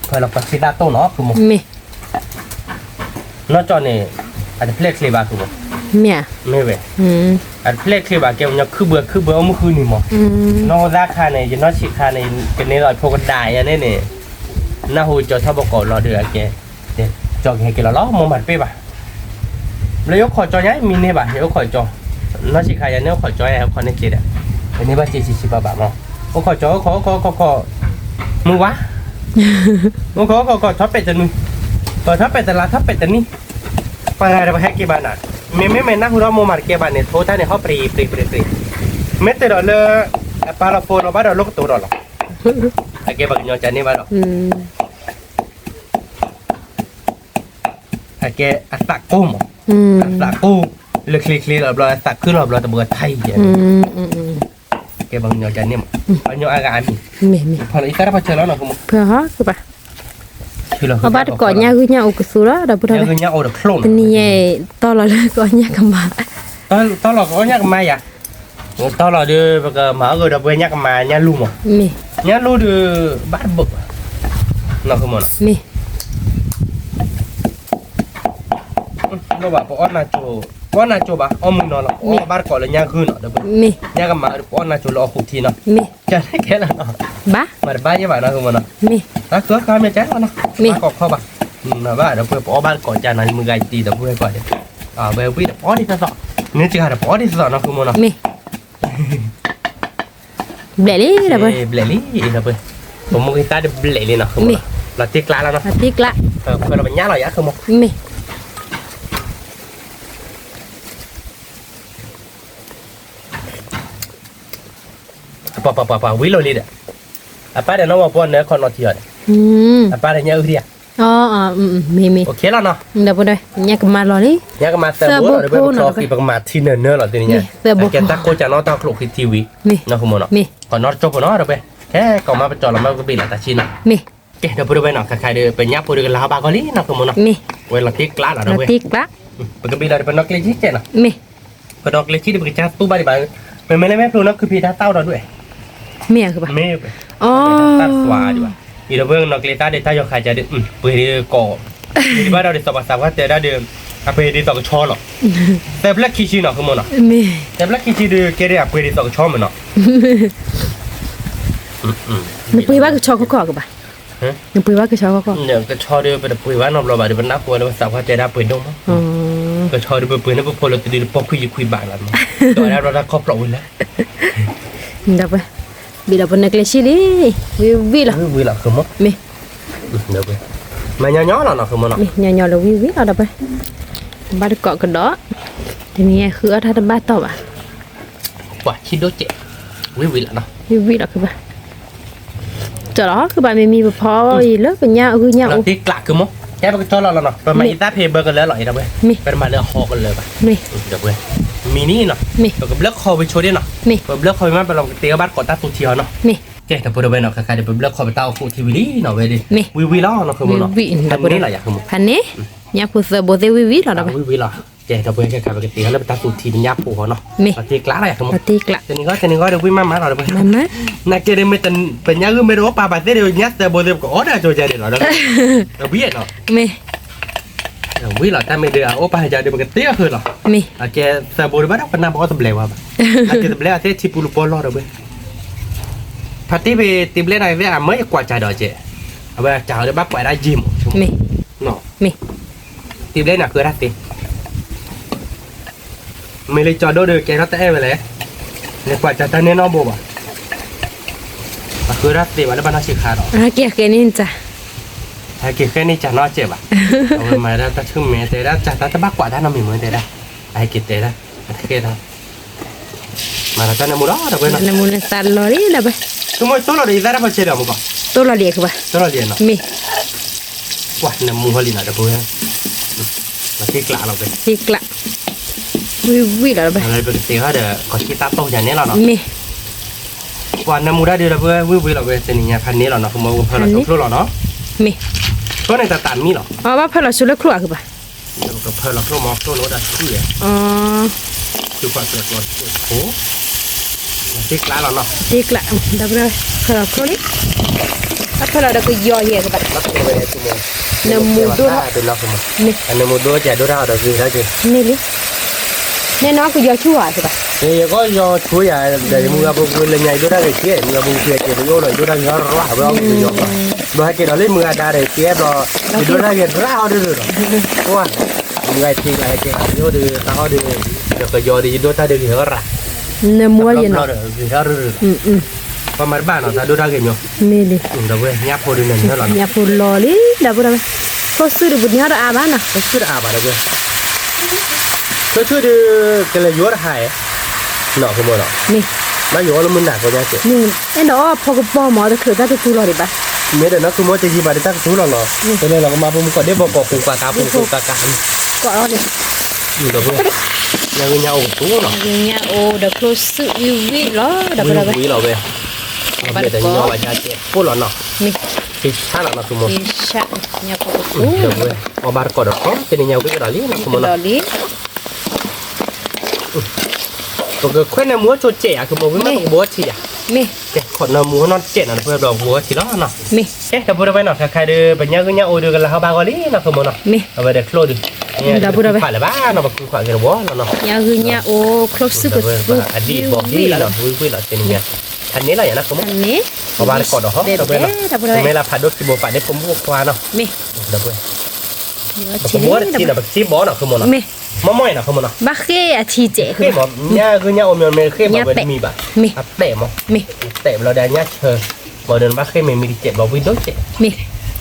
ဖဲလီၤပှၤဆံးသၣ်တိၢ်နီၤ ဖုမး, မ့ၢ်, နီၢ်ကၠီန့ၣ်, အတဖျဲၣ်ချ့ဘၣ်ဖုမး, မ့ၢ်ဧါ, မ့ၢ်ဝဲ, အတဖျဲၣ်ချ့ဘၣ် ကဲပညီခုဘၢခုဘၢအိၣ်မုၢ်ဃုနံၤမး, နီၢ်ဟိသၣ်ခါန့ၣ် ယနီၢ်ဆံးခါန့ၣ် ကန့ၢ်လီၤဖိကဒါယၤန့ၣ်န့ၣ်, နၢ်ဟူကၠီထီၣ်ဘီကိးလီၤဒီးအကဲ, ကၠီကဟဲက့ၤလီၤလီၤ မိၢ်မၤတပ့ၢ်ဘၣ် လၢယအိၣ်ခိးကၠီညါ မံၤန့ၢ်ဘၣ် ယအိၣ်ခိးကၠီ, နီၢ်ဆံးခါယၤန့ၣ်အိၣ်ခိးကၠီယၤ အိၣ်ခိးန့ၢ်က့ၤဒီး, ယန့ၢ်ဘၣ်စ့ဆံးဆံးဘၣ်ဘၣ်မး, အိၣ်ခိးကၠီ အိၣ်ခိး အိၣ်ခိး အိၣ်ခိး မုၢ်ဝါ, အိၣ်ခိး အိၣ်ခိး အိၣ်ခိး ထီၣ်ပဲာ်တနံၤ, ထီၣ်ပဲာ်တလါ ထီၣ်ပဲာ်တနံၤ, ပှၤဂၤဒီးပှၤဟဲက့ၤဘၣ်နၤ, မ့မ့ၢ်မ့ၢ်နၢ်ဟူထီၣ်မိၢ်မၤတကဲဘၣ်န့ၣ် ထိတၢ်န့ၣ် ဟီၣ်ပြ့းပြ့းပြ့းပြ့း, မ့ၢ်တ့ၢ်ဒီးလၢ အပာ်လီၤဖိနီၤဘၣ်ဒီးလိၣ်ကတိၤဒီးလီၤ. အကဲပှၤကညီကန့ၢ်ဘၣ်ဒီး အကဲအသးကိၢ်မး, အသးကိၢ် လၢချ့ချ့လီၤဘျီ အသးခုလီၤဘျီ တဘၣ်ထံၣ်ယဲ, ကဲပှၤကညီကန့ၢ်မး, ပှၤကညီအါဂၤအါမံၤ, ဖီလီၤအံသၣ်တဖၣ်ဆၢလီၤနီၤ ဃိမိၢ်, အဘၣ်တကိးညၣ်ဂုၢ်ညၣ်အိၣ်ကသူလီၤ ဒီပုၢ်ဒီဝဲၢ်, တနံၤညါအံၤ တီလီၤလၢကအီၣ်ညၣ်ကမါယၤ, တီလီၤကအီၣ်ညၣ်ကမါယၤ, တီလီၤဒီး ပကမၤအီၣ်ဂၢၢ်ဒီးပှဲၤညၣ်ကမါညၣ်လူၢ်မး, ညၣ်လူၢ်ဒီး ဘၣ်တဘၣ်, နီၤ ဃိမိၢ်နီၤ, မ့ၢ် ပအီၣ်နၢ်ကၠိ, ပအီၣ်နၢ်ကၠိဘၣ် အီၣ်မုၢ်နီၤလီၤ အီၣ်ဘၣ်တကိးလၢညၣ်ဂုၢ်နီၤ ဒီး ညၣ်ကမါဒီးပအီၣ်နၢ်ကၠိလၢအီၣ်ဃုထံနီၤ, ကဲလီၤနီၤ, မၤတဘၣ်ယဲဘၣ်နီၤ ဃိမိၢ်နီၤ, တၢ်ကၢကၢမ့ၢ်ကဲလီၤနီၤ ဘၣ်ကိးခီဘၣ်, ဘၣ်ဒီးပှဲၤပအီၣ်ဘၣ်တကိးကၢနီၤ မုၢ်ဂၤတံၤဒီးပှဲၤကွၢ်ဒီး, ဝဲဝံၣ်ဒီးပအီၣ်ဒ်သိးသိး, မ့ၢ်စှၤဒီးပအီၣ်ဒ်သိးသိးနီၤ ဃိမိၢ်နီၤ, မ့ၢ် ဘျဲၣ်လံဒီးပှဲၤ, ဘျဲၣ်လံဒီးပှဲၤ, ပမိၢ်က့ၤသၣ်ဒီးဘျဲၣ်လံနီၤ ဃိမိၢ်နီၤ, လီၤတံၢ်ကျါလီၤနီၤ, ဖဲလီၤပညၣ်လီၤယၤ ဃိမိၢ်, မ့ၢ် ပှၤပှၤပှၤပှၤဝံၤလီၤလံဒီး, အပၢ်ဒီးနီၢ်ဝဲပှၤနၢခီနီၤထံအီၤဒီး, အပၢ်ဒီးညၣ်အုၣ်ထံဧါ, မ့ၢ်မ့ၢ်, ညၣ်ကမါလီၤလံ, ညၣ်ကမါသၢဘိလီၤဒီး ပကထီၣ်ဃံး ပကမၤထံနၢၤနၢၤလီၤ တနံၤညါ, သၢဘိဖိ, ကဲတၢ်ကိးကၢနီၣ်တၢ်ချိၣ်ဃံးထံဝံၤ, နီၤ ဃိမိၢ်နီၤ, ကီးနီၣ်တကၠိဖိနီၤဒီးပှဲၤ, ခဲကိးမးပကၠီလီၤမး ပကဘ့ၣ်လီၤတၢ်ဆံနီၤ, မ့ၢ် ကဲဒီးပုၢ်ဒီဝဲၢ်နီၤ ခဲခါဒီး ပညၣ်ဖိဒီးကလါဘၣ်ကီလံနီၤ ဃိမိၢ်နီၤ, ဝဲလီၤတံၢ်ကျါလီၤဒီးပှဲၤ, ပကဘ့ၣ်လီၤဒီးပနီၣ်ကျဲဆံကဲနီၤ, မ့ၢ် ပနီၣ်ကျဲဆံဒီးပကစၢ်သူဘၣ်ဒံးဘၣ်, ပမ့ၢ်လၢမ့ၢ်ဖျိနီၣ်ခုဖံးတၢ်သၣ်အိၣ်ဒီးဒွဲၣ်, မ့ၢ်ဧါ မ့ၢ်, တၢ်သွါဒံးဘၣ်, အံၤဒီးပနီၣ်ကျဲသၣ်ဒီး တၢ်ယီၤခးကဒီး ပှ့ၤဒ်ကိး, ပှ့ၤဒံးဘၣ်ဒီးဒ်သိးပှၤသးပှၢ်တဲဒၣ်ဒီး, အပှ့ၤဒ်သိးကဆီလီၤ, သၢဖျၢၣ်ခံဆံနီၤ ဃိမိၢ်နီၤ, သၢဖျၢၣ်ခံဆံဒီးကဲဒ်အပှ့ၤဒ်သိးကဆီမ့ၢ်နီၤ, နပှ့ၤဘၣ်ကဆီခီခီကဘၣ်, နပှ့ၤဘၣ်ကဆီခီခီ, ကဆီဒီးပတပှ့ၤဘၣ်နီတဘျီဘၣ်ဒီး ပနၢ်ဟူဝဲလၢပသးပှၢ်တဲဒၣ်ပှ့ၤဒိၣ်မး, ကဆီဒီးပပှ့ၤန့ၣ်ပဖိလၢတဒုတပီၢ်ခွံယုၢ်ခွံဘးလီၤ, ဒီးဒၣ်တၢ်ခီဖျိဝံၤလၢ ဒီးပှဲၤ, ဘ့ၣ်ဒီးပနီၣ်ကျဲဆံလံ, ဝံၤဝံၤလီၤ, ဝံၤဝံၤလီၤ ဃိမိၢ်, မၤညီညီလီၤနီၤ ဃိမိၢ်နီၤ, ညီညီလၢဝံၤဝံၤလီၤဒီးပှဲၤ, ဘၣ်တကိးကဒီး, တနံၤညါဃုအီၣ်တၢ်တဘၣ်တီၢ်ဘၣ် ပှၤဆံးဒိၣ်စဲး, ဝံၤဝံၤလီၤနီၤ, ဝံၤဝံၤလီၤ ခုဘၣ်, ကၠီလီၤ ခုဘၣ် မ့မ့ၢ်ပဖီအီၣ်အံၤလၢပညၣ်အဂုၢ်ညၣ်အိၣ်, တံၢ်ကျး ခုမိၢ်, ကဲပကကၠီလီၤလီၤနီၤ, ပမၤအံသၣ်ဖဲဘၢကလၢလီၤအံၤဒီးပှဲၤ, ပတမၤလၢအဟီကလၢဘၣ်, ဒီးပှဲၤ, မံၤန့ၣ်နီၤ, ပကဘျၢခီဝံၤဆိဒၣ်နီၤ, ပကဘျၢခီဝံၤမး ပလီၤကတ့အီၣ်ဘၣ်တကိးတၢ်သူထံအီၤနီၤ, ကဲဒီးပုၢ်ဒီဝဲၢ်နီၤ ခဲခါဒီး ပဘျၢခီပတၢ်အိၣ်ဃိထံဝံၤလံနီၤ ဝဲဒီး, ဝံၤဝံၤလီၤနီၤ ခုမိၢ်နီၤ, ဖးန့ၢ်လီၤယၤ ခုမိၢ်, ဖးန့ၢ်, ညၣ်ဖိသၢဘိသ့ၣ်ဝံၤဝံၤလီၤဒီးပှဲၤ, ဝံၤဝံၤလီၤ, ကဲဒီးပှဲၤခဲခါ ပကတ့အီၤလၢပတၢ်သူထံပညၣ်ဖိအီၤနီၤ, တံၢ်ကျးလီၤယၤ ခုမိၢ်, တနံၤဂီၢ်တနံၤဂီၢ်ဒီးဝံၤမးမးလီၤဒီးပှဲၤ, နာ်ကဲဒီးမ့ၢ်ပညၣ်ဂုၢ်မ့ၢ်တအိၣ်ပာ်ဘၣ်သ့ၣ်ဒီး ညၣ်သၢဘိသ့ၣ် ပကအီၣ်ဒီးအကၠိယၤဒံးလီၤဒီး, ဝံၤနီၤ, ဝံၤလီၤ တၢ်မ့ၢ်ဒီးအအိၣ်ပာ်ယၤဒီး ပကတ့အီၤဃုာ်လီၤ, အကဲသၢဘိဒီးဘၣ်ဒီး ပနၢ်ပအီၣ်တဘျဲးဝဲဘၣ်, အကဲတဘျဲးအသ့ၣ်ထံပူၤလူၤပီၢ်လီၤဒီးပှဲၤ, ဖါတံၢ်ဖဲတံၢ်ဘျဲၣ်န့ၣ်သ့ၣ် အမ့ၢ်ယကွၢ်ကၢ်ဒီးကဲ, အဝဲကၢ်ဒီးဘၣ်ကွၢ်ဒၣ်ယံာ်မး, တံၢ်ဘျဲၣ်န့ၣ်ဃုဒၣ်သ့ မ့ၢ်လၢကၠီဒိၣ်ဒီး ကဲထီၣ်တအဲၣ်ဝဲလဲၣ်, နကွၢ်ကၢ်တၢ်န့ၣ်နီတဘိဘၣ်, အဃုဒၣ်သ့ဘၣ်လၢဘၣ်နီၢ်ဆံးခါဒီး, ဟဲက့ၤဃဲန့ၣ်ကၢ်နီၢ်ကဲးဘၣ်, ဟဲက့ၤဃဲန့ၣ်ကၢ်နီၢ်ကဲးဘၣ်, အဝဲမၤဒၣ်တၢ်ဆူၣ်မဲာ်တဲဒၣ် ကၢ်တၢ်တဘၣ်ကွၢ်တၢ်နီတမံၤမ့ၢ်တဲဒၣ်, အဟဲက့ၤတဲဒၣ်, အတဃဲဒၣ်, မၤလီၤတၢ်နၢမူဒီး တဝဲနီၤ, နၢမူန့ၣ်သးလီၤလံဒီးဝဲ, ဆိကမိၣ်သိလီၤဒီးယသးတၢ်ဖီဆဲးဒီးမူကီး, သိလီၤလံခုဘၣ်, သိလီၤလံနီၤ, မ့ၢ် ပှၤနၢမူဟီလံနီၤ တပှဲၤ, ပှၤတံၢ်ကျးလီၤဝဲ, တံၢ်ကျး, ဝံၤဝံၤလီၤဝဲ, ပကတ့ဟီဒီး ကီၢ်ဆံတၢ်တိၢ်ယၤန့ၣ်လီၤနီၤ, မ့ၢ်, ပှၤနၢမူတၢ်ဒုးဒီးပဝံၤဝံၤလီၤဝဲ တနံၤညါဖးန့ၣ်လီၤနီၤ ပမ့ၢ်ကဖၢလီၤဆိချိၣ်လီၤနီၤ, မ့ၢ်, ချိၣ်န့ၣ်တၢ်တၢ်မံလီၤ, အဘၣ်ဖၢလီၤဆိလၢချိၣ်အခုဘၣ် ပကဖၢလီၤချိၣ်မ့ၢ် ချိၣ်န့ၣ်အိၣ်တၢ်ဆူၣ်ယဲ, သုခွါကျၢၤကျီၤခိၣ်, တံၢ်ကျးလီၤနီၤ, တံၢ်ကျး, ဒီးဖၢလီၤချိၣ်လံ, အဖၢလီၤဒီးကယီၤယဲၢ်ကဘၣ်, နၢမူဒိၣ်နီၤ, နၢမူဒိၣ်ကဲဒိၣ်တၢ်အီၤဒီးဂ့ၤထီၣ်က့ၤ, န့ၣ်လံ, နဲနီၤကယီၤဆူၣ်ဧါ, ယကယီၤဆူၣ်ယၤ, ဒီးယမုၢ်ဂၤဖိကွံာ်လၢညါ ယဒိၣ်တၢ်ဂ့ၤကဲ, မုၢ်ဂၤဖိကွံာ်ကဲ ပယိၣ်လီၤ ယဒိၣ်တၢ်ဂ့ၤဟီရၤ အဝဲအီၣ်ကယီၤ, ဘျီဟဲက့ၤဒီးလၢမုၢ်ဂၤဒါဒီးကဲဘျီ, ယဒိၣ်တၢ်ဂ့ၤရၤအီၤဒုးဒီး, ပှၤ မုၢ်ဂၤထံၣ်လီၤဟဲက့ၤ ယအိၣ်ဒီးသးအီၣ်ဒီး, ဒီးကယီၤဒီး ယဒိၣ်တၢ်ဒုးဂ့ၤဟီရၤ, နၢမူလီၤယနီၤ, ပှၤမၤတဘၣ်နီၤ တၢ်ဒိၣ်တၢ်ဂ့ၤမီၤ, မ့ၢ်လံ, ဒီးဝဲညၣ်ဖိဒုးနၢမူလီၤနီၤ, ညၣ်ဖိလီၤလံ ဒီပုၢ်ဒီဝဲၢ်, ထိၣ်စုဒုးပနံၤဟီတအါဘၣ်နီၤ, ထိၣ်စုတအါဘၣ်ဒီးဝဲ, ထိၣ်စုဒုး ကလဲၤယိၤတဟါ, နီၤ ဖိမီၤနီၤ, မ့ၢ် ဘၣ်ယိၤအီၣ်လၢမုၢ်နၤကီညါကဲ, အဲၣ်ဒိးဖီကပီၤမၤအီၤတချုးတၢ်တတူၢ်လီၤဒံးဘၣ်, မ့ၢ်ဒီးနီၢ်သူမိၢ်တယံာ်ဘၣ်ဒီးတၢ်ကတူၢ်လီၤလီၤ, ပလဲၤလီၤကမၤဖိမုၣ်ကီးဒ့ၣ်ဘီကီးပူၤပှၤကါပူၤပူၤကါကါ, ဒီး ညါဂ့ၤညါအိၣ်ကတူၢ်နီၤ, ညါအိၣ်ဒီးကျိၣ်စုဝံၣ်ဝံၣ်လီၤ, ဒီးဝံၣ်လီၤဝဲ, ဘၣ်တကီး, ပှၤကညီဘၣ်ညါကဲပိၢ်လီၤနီၤ, ပှၤကညီဘၣ်တကီးဒီး တနံၤညါဝံၣ်ကဒီးလံနီၤ, ဝံၣ်ကဒီးလံ ပကခွဲးနၢမူအီၣ်ဆိကဲးယၤ ကမိၣ်ဝံၤမးပကဘှီထံယၤ, မ့ၢ်, ကဲ ခိးနၢမူအီၣ်နီတစဲးနီၤ ဒီပုၢ်ဝဲၢ်ဘျီဘှီထံလီၤနီၤ, မ့ၢ်, ကဲ ဒီပုၢ်ဝဲၢ်နီၤ ခဲခါဒီး ပညါဂ့ၤညါအိၣ်ဒီးကလၤဟီဘၣ်ဂီၤလံနီၤ ကမိၣ်နီၤ, မ့ၢ်, အဝဲဒီးချိၣ်ဒီး, ဒီပုၢ်ဝဲၢ် ပဖးလၢၤဘၣ်နီၤ ပဃုခွးက့ၤတဝီလီၤနီၤ, ညါဂ့ၤညါအိၣ် ချိၣ်စုကသူဝံၣ်လီၤ, ဝံၣ်ဝံၣ်လီၤ တနံၤညါ, ဖးန့ၢ်လီၤယၤနီၤ ကမိၣ်, အဘၣ်တကီးဒီးဟီ ဒီပုၢ်ဝဲၢ်နီၤ, ပမ့ၢ်လၢဖးဒိၣ်ခံဘိပာ်ဒ့ဖိမုၣ်ဖိခွါနီၤ, မ့ၢ်, ဒီပုၢ်ဝဲၢ် ပကဘှီတထံနီၤ ပကစံဘီနီၤ ကမိၣ်နီၤ, မ့ၢ်, မ့ၢ်မ့ၢ်နီၤ ကမိၣ်နီၤ, ဘၣ်ဃ့အထံကဲး, ဃ့မး ညါဂ့ၤညါအိၣ်မ့ၢ်မ့ၢ်ဃ့မး ဝဲတမံၤဘၣ်, အတဲာ်မး, တဲာ်ဘျီဒီးအညၣ်ဆၢ, ဘၣ်ဒီးနဘၣ်ဃ့မ့ၢ်မံၤတစဲးဘျီဝံၣ်ဒိၣ်စဲး, မ့ၢ်,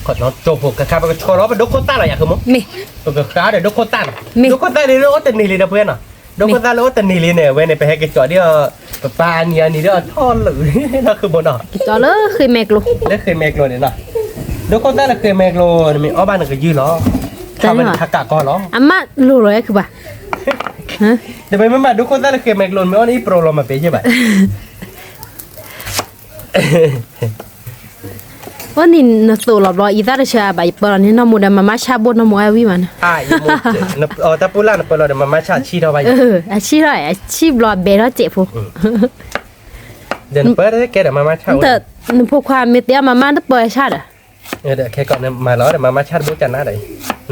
ခိးနီၢ်ကၠိဖိ ခဲခါပကဆီလီၤပဒိခိၣ်သၣ်လီၤယၤ ကမိၣ်, မ့ၢ်, ပကဃါဒီးဒိခိၣ်သၣ်နီၤ, ဒိခိၣ်သၣ်လၢအိၣ်တန့ၢ်လံ ဒီပုၢ်ဝဲၢ်နီၤ, ဒိခိၣ်သၣ်လၢအိၣ်တန့ၢ်လံန့ၣ် အဝဲန့ၣ် ပဟဲက့ၤကၠီဒ်အီၤ, ပပၢ်အနံၤအနံၤဒီးအထီၣ်လၢာ်နီၤ ကမိၣ်နီၤ, ကၠီလၢဃ့မဲာ်ကျိၤ, လၢဃ့မဲာ်ကျိၤန့ၣ်နီၤ, ဒိခိၣ်သၣ်လၢဃ့မဲာ်ကျိၤ နမ့ၢ်အီၣ်ဘၣ်နကယုၢ်လီၤ, ထါဝဲနထါကးကီလီၤ, အမးလိၤလီၤအဲၣ်ခုဘၣ်, တမ့ၢ်မ့ၢ်မးဒိခိၣ်သၣ်လၢဃ့မဲာ်ကျိၤ နမ့ၢ်အီၣ်န့ၣ်အံၤပရိလီၤမးပ့ၤယဲၢ်ဘၣ် အီၣ်န့ၣ်နသိးလီၤဘျီ အံသၣ်တဆၢဘၣ် ယပၢလီၤန့ၣ် နီၢ်မူဒီးမၤမါဆၣ်ဘိၣ်နီၢ်မူအဝံၣ်မးန့ၣ်, တၢ်ပူၤလၢ်နပၢလီၤဒီးမၤမါဆၣ်ဆံၣ်ထီၣ်ဘၣ်, အဆံၣ်ထီၣ် အဆံၣ်ဘျီအဘဲထီၣ်စဲးဖိ, ဒီးနပၢတကဲဒီးမၤမါဆၣ်, နဖိခွါမ့ၢ်တဲအီၤမၤမါတပၢဆၣ်ဒီး, ခဲကီးနမၤလီၤဒီးမၤမါဆၣ်တဘိကနါဒီး,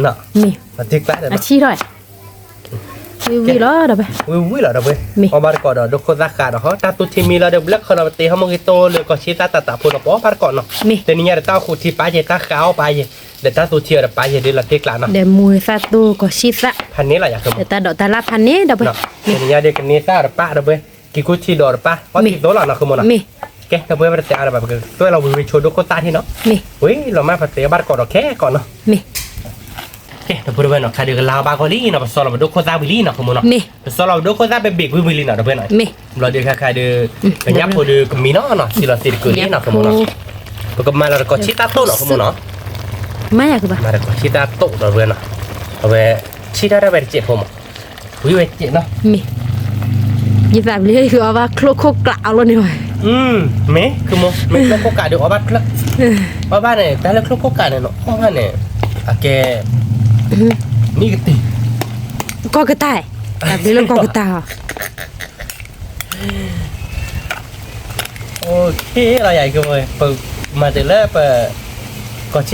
မ့ၢ်, အဆံၣ်ထီၣ် ဝံၣ်ဝံၣ်လီၤဒီးဝဲ, ဝံၣ်ဝံၣ်လီၤဒီးဝဲ, အီၣ်ဘၣ်တကိးဒီးဒိခိၣ်သၣ်ဃးဒီးဟီ တၢ်သူထံမံလီၤဒီး ဘျၢၣ်ခၢလီၤပသ့ဟီ မ့ၢ်ဂ့ၤတိၢ်လၢကီၢ်ဆံသၣ်တၢ်တးဖိဒီး ပအီၣ်ဘၣ်တကိးနီၤ, တနံၤညါဒီးတၢ်အိၣ်ဃုာ်ထံပာ်ယဲ တၢ်ဃးအီၣ်ပာ်ယဲ, ဒီးတၢ်သူထံအီၤဒီးပာ်ယဲဒ်လီၤတ့ကျးနီၤ, ဒီးမူသၣ်တိၢ်ကီၢ်ဆံသၣ်, ဖးန့ၢ်လီၤယၤ, ဒီးတၢ်ဒိးတၢ်လၢ်ဖးန့ၢ်ဒီးဝဲ, တနံၤညါဒီးကန့ၢ်သၣ်ဒီးပာ်ဒီးဝဲ, က့ၤကူထံဒီးတပာ်, အီၣ်ထံသိးလီၤနီၤ ဃုာ်မ့ၢ်နီၤ, မ့ၢ်, ကဲ ဒီးပဝဲပတတဲအါဒီးဘၣ် ပကသွဲလီၤဝံၤဝံၤဆိဒိခိၣ်သၣ်ထံနီၤ, မ့ၢ်, ဝံၤလီၤမးပတဲအီၣ်ဘၣ်တကိးဒီးခဲကိးနီၤ, မ့ၢ်, ကဲ ဒီပုၢ်ဒီဝဲၢ်နီၤ ခါဒီးကလါဘၣ်ဂီၤလံနီၤ ပစီလီၤပဒိခိၣ်သၣ်ဝံၤလံနီၤ ဃုာ်မ့ၢ်နီၤ, မ့ၢ်, ပစီလီၤပဒိခိၣ်သၣ်ဘ့ၣ်ဘ့ၣ်ကွံာ်ဝံၤလံနီၤ ဒီပုၢ်ဝဲၢ်နီၤ, မ့ၢ်, ဘျီဒီးခါခါဒီး, ပညၣ်ဖိဒီးကမံနီၤနီၤ ထံလီၤသ့ၣ်တကုာ်လံနီၤ ဃုာ်မ့ၢ်နီၤ, ပကမၤလီၤတကိးဆံသၣ်တိၢ်နီၤ ဃု်မ့ၢ်နီၤ, မၤယၤကဘၣ်, မၤတကိးဆံသၣ်တိၢ်ဒီပုၢ်ဝဲၢ်နီၤ, အဝဲ, ဆံၣ်ထီၣ်တၢ်ဝဲတစဲးဖိမး, ဝံၤဝဲစဲးနီၤ, မ့ၢ်, ယသးပလ့ၤအီၣ်ဘၣ်ချိၣ်ခိၣ်ကျးအီၤလီၤန့ၣ်, မ့ၢ် ဃု်မ့ၢ် မ့ၢ်ချိၣ်ခိၣ်ကျးဒီးအီၣ်ဘၣ်ချၢၣ်, အီၣ်ဘၣ်န့ၣ် တၢ်လၢချိၣ်ခိၣ်ကျးန့ၣ်နီၤ အီၣ်ဘၣ်န့ၣ်, အကဲ, မ့ၢ်ကတၢၢ်, ကီၢ်ကတၢၢ်, တၢ်ဘျုးလၢကီၢ်ကတၢၢ်ဟီ လီၤယၤ, ပမၤတ့ၢ်လၢပ, ကီၢ်ဆံသၣ်ဘျ့ဟီၣ်တစဲးနီၤ, မ့ၢ်, ဒီပုၢ်ဒီဝဲၢ်, ညါဂ့ၤညါ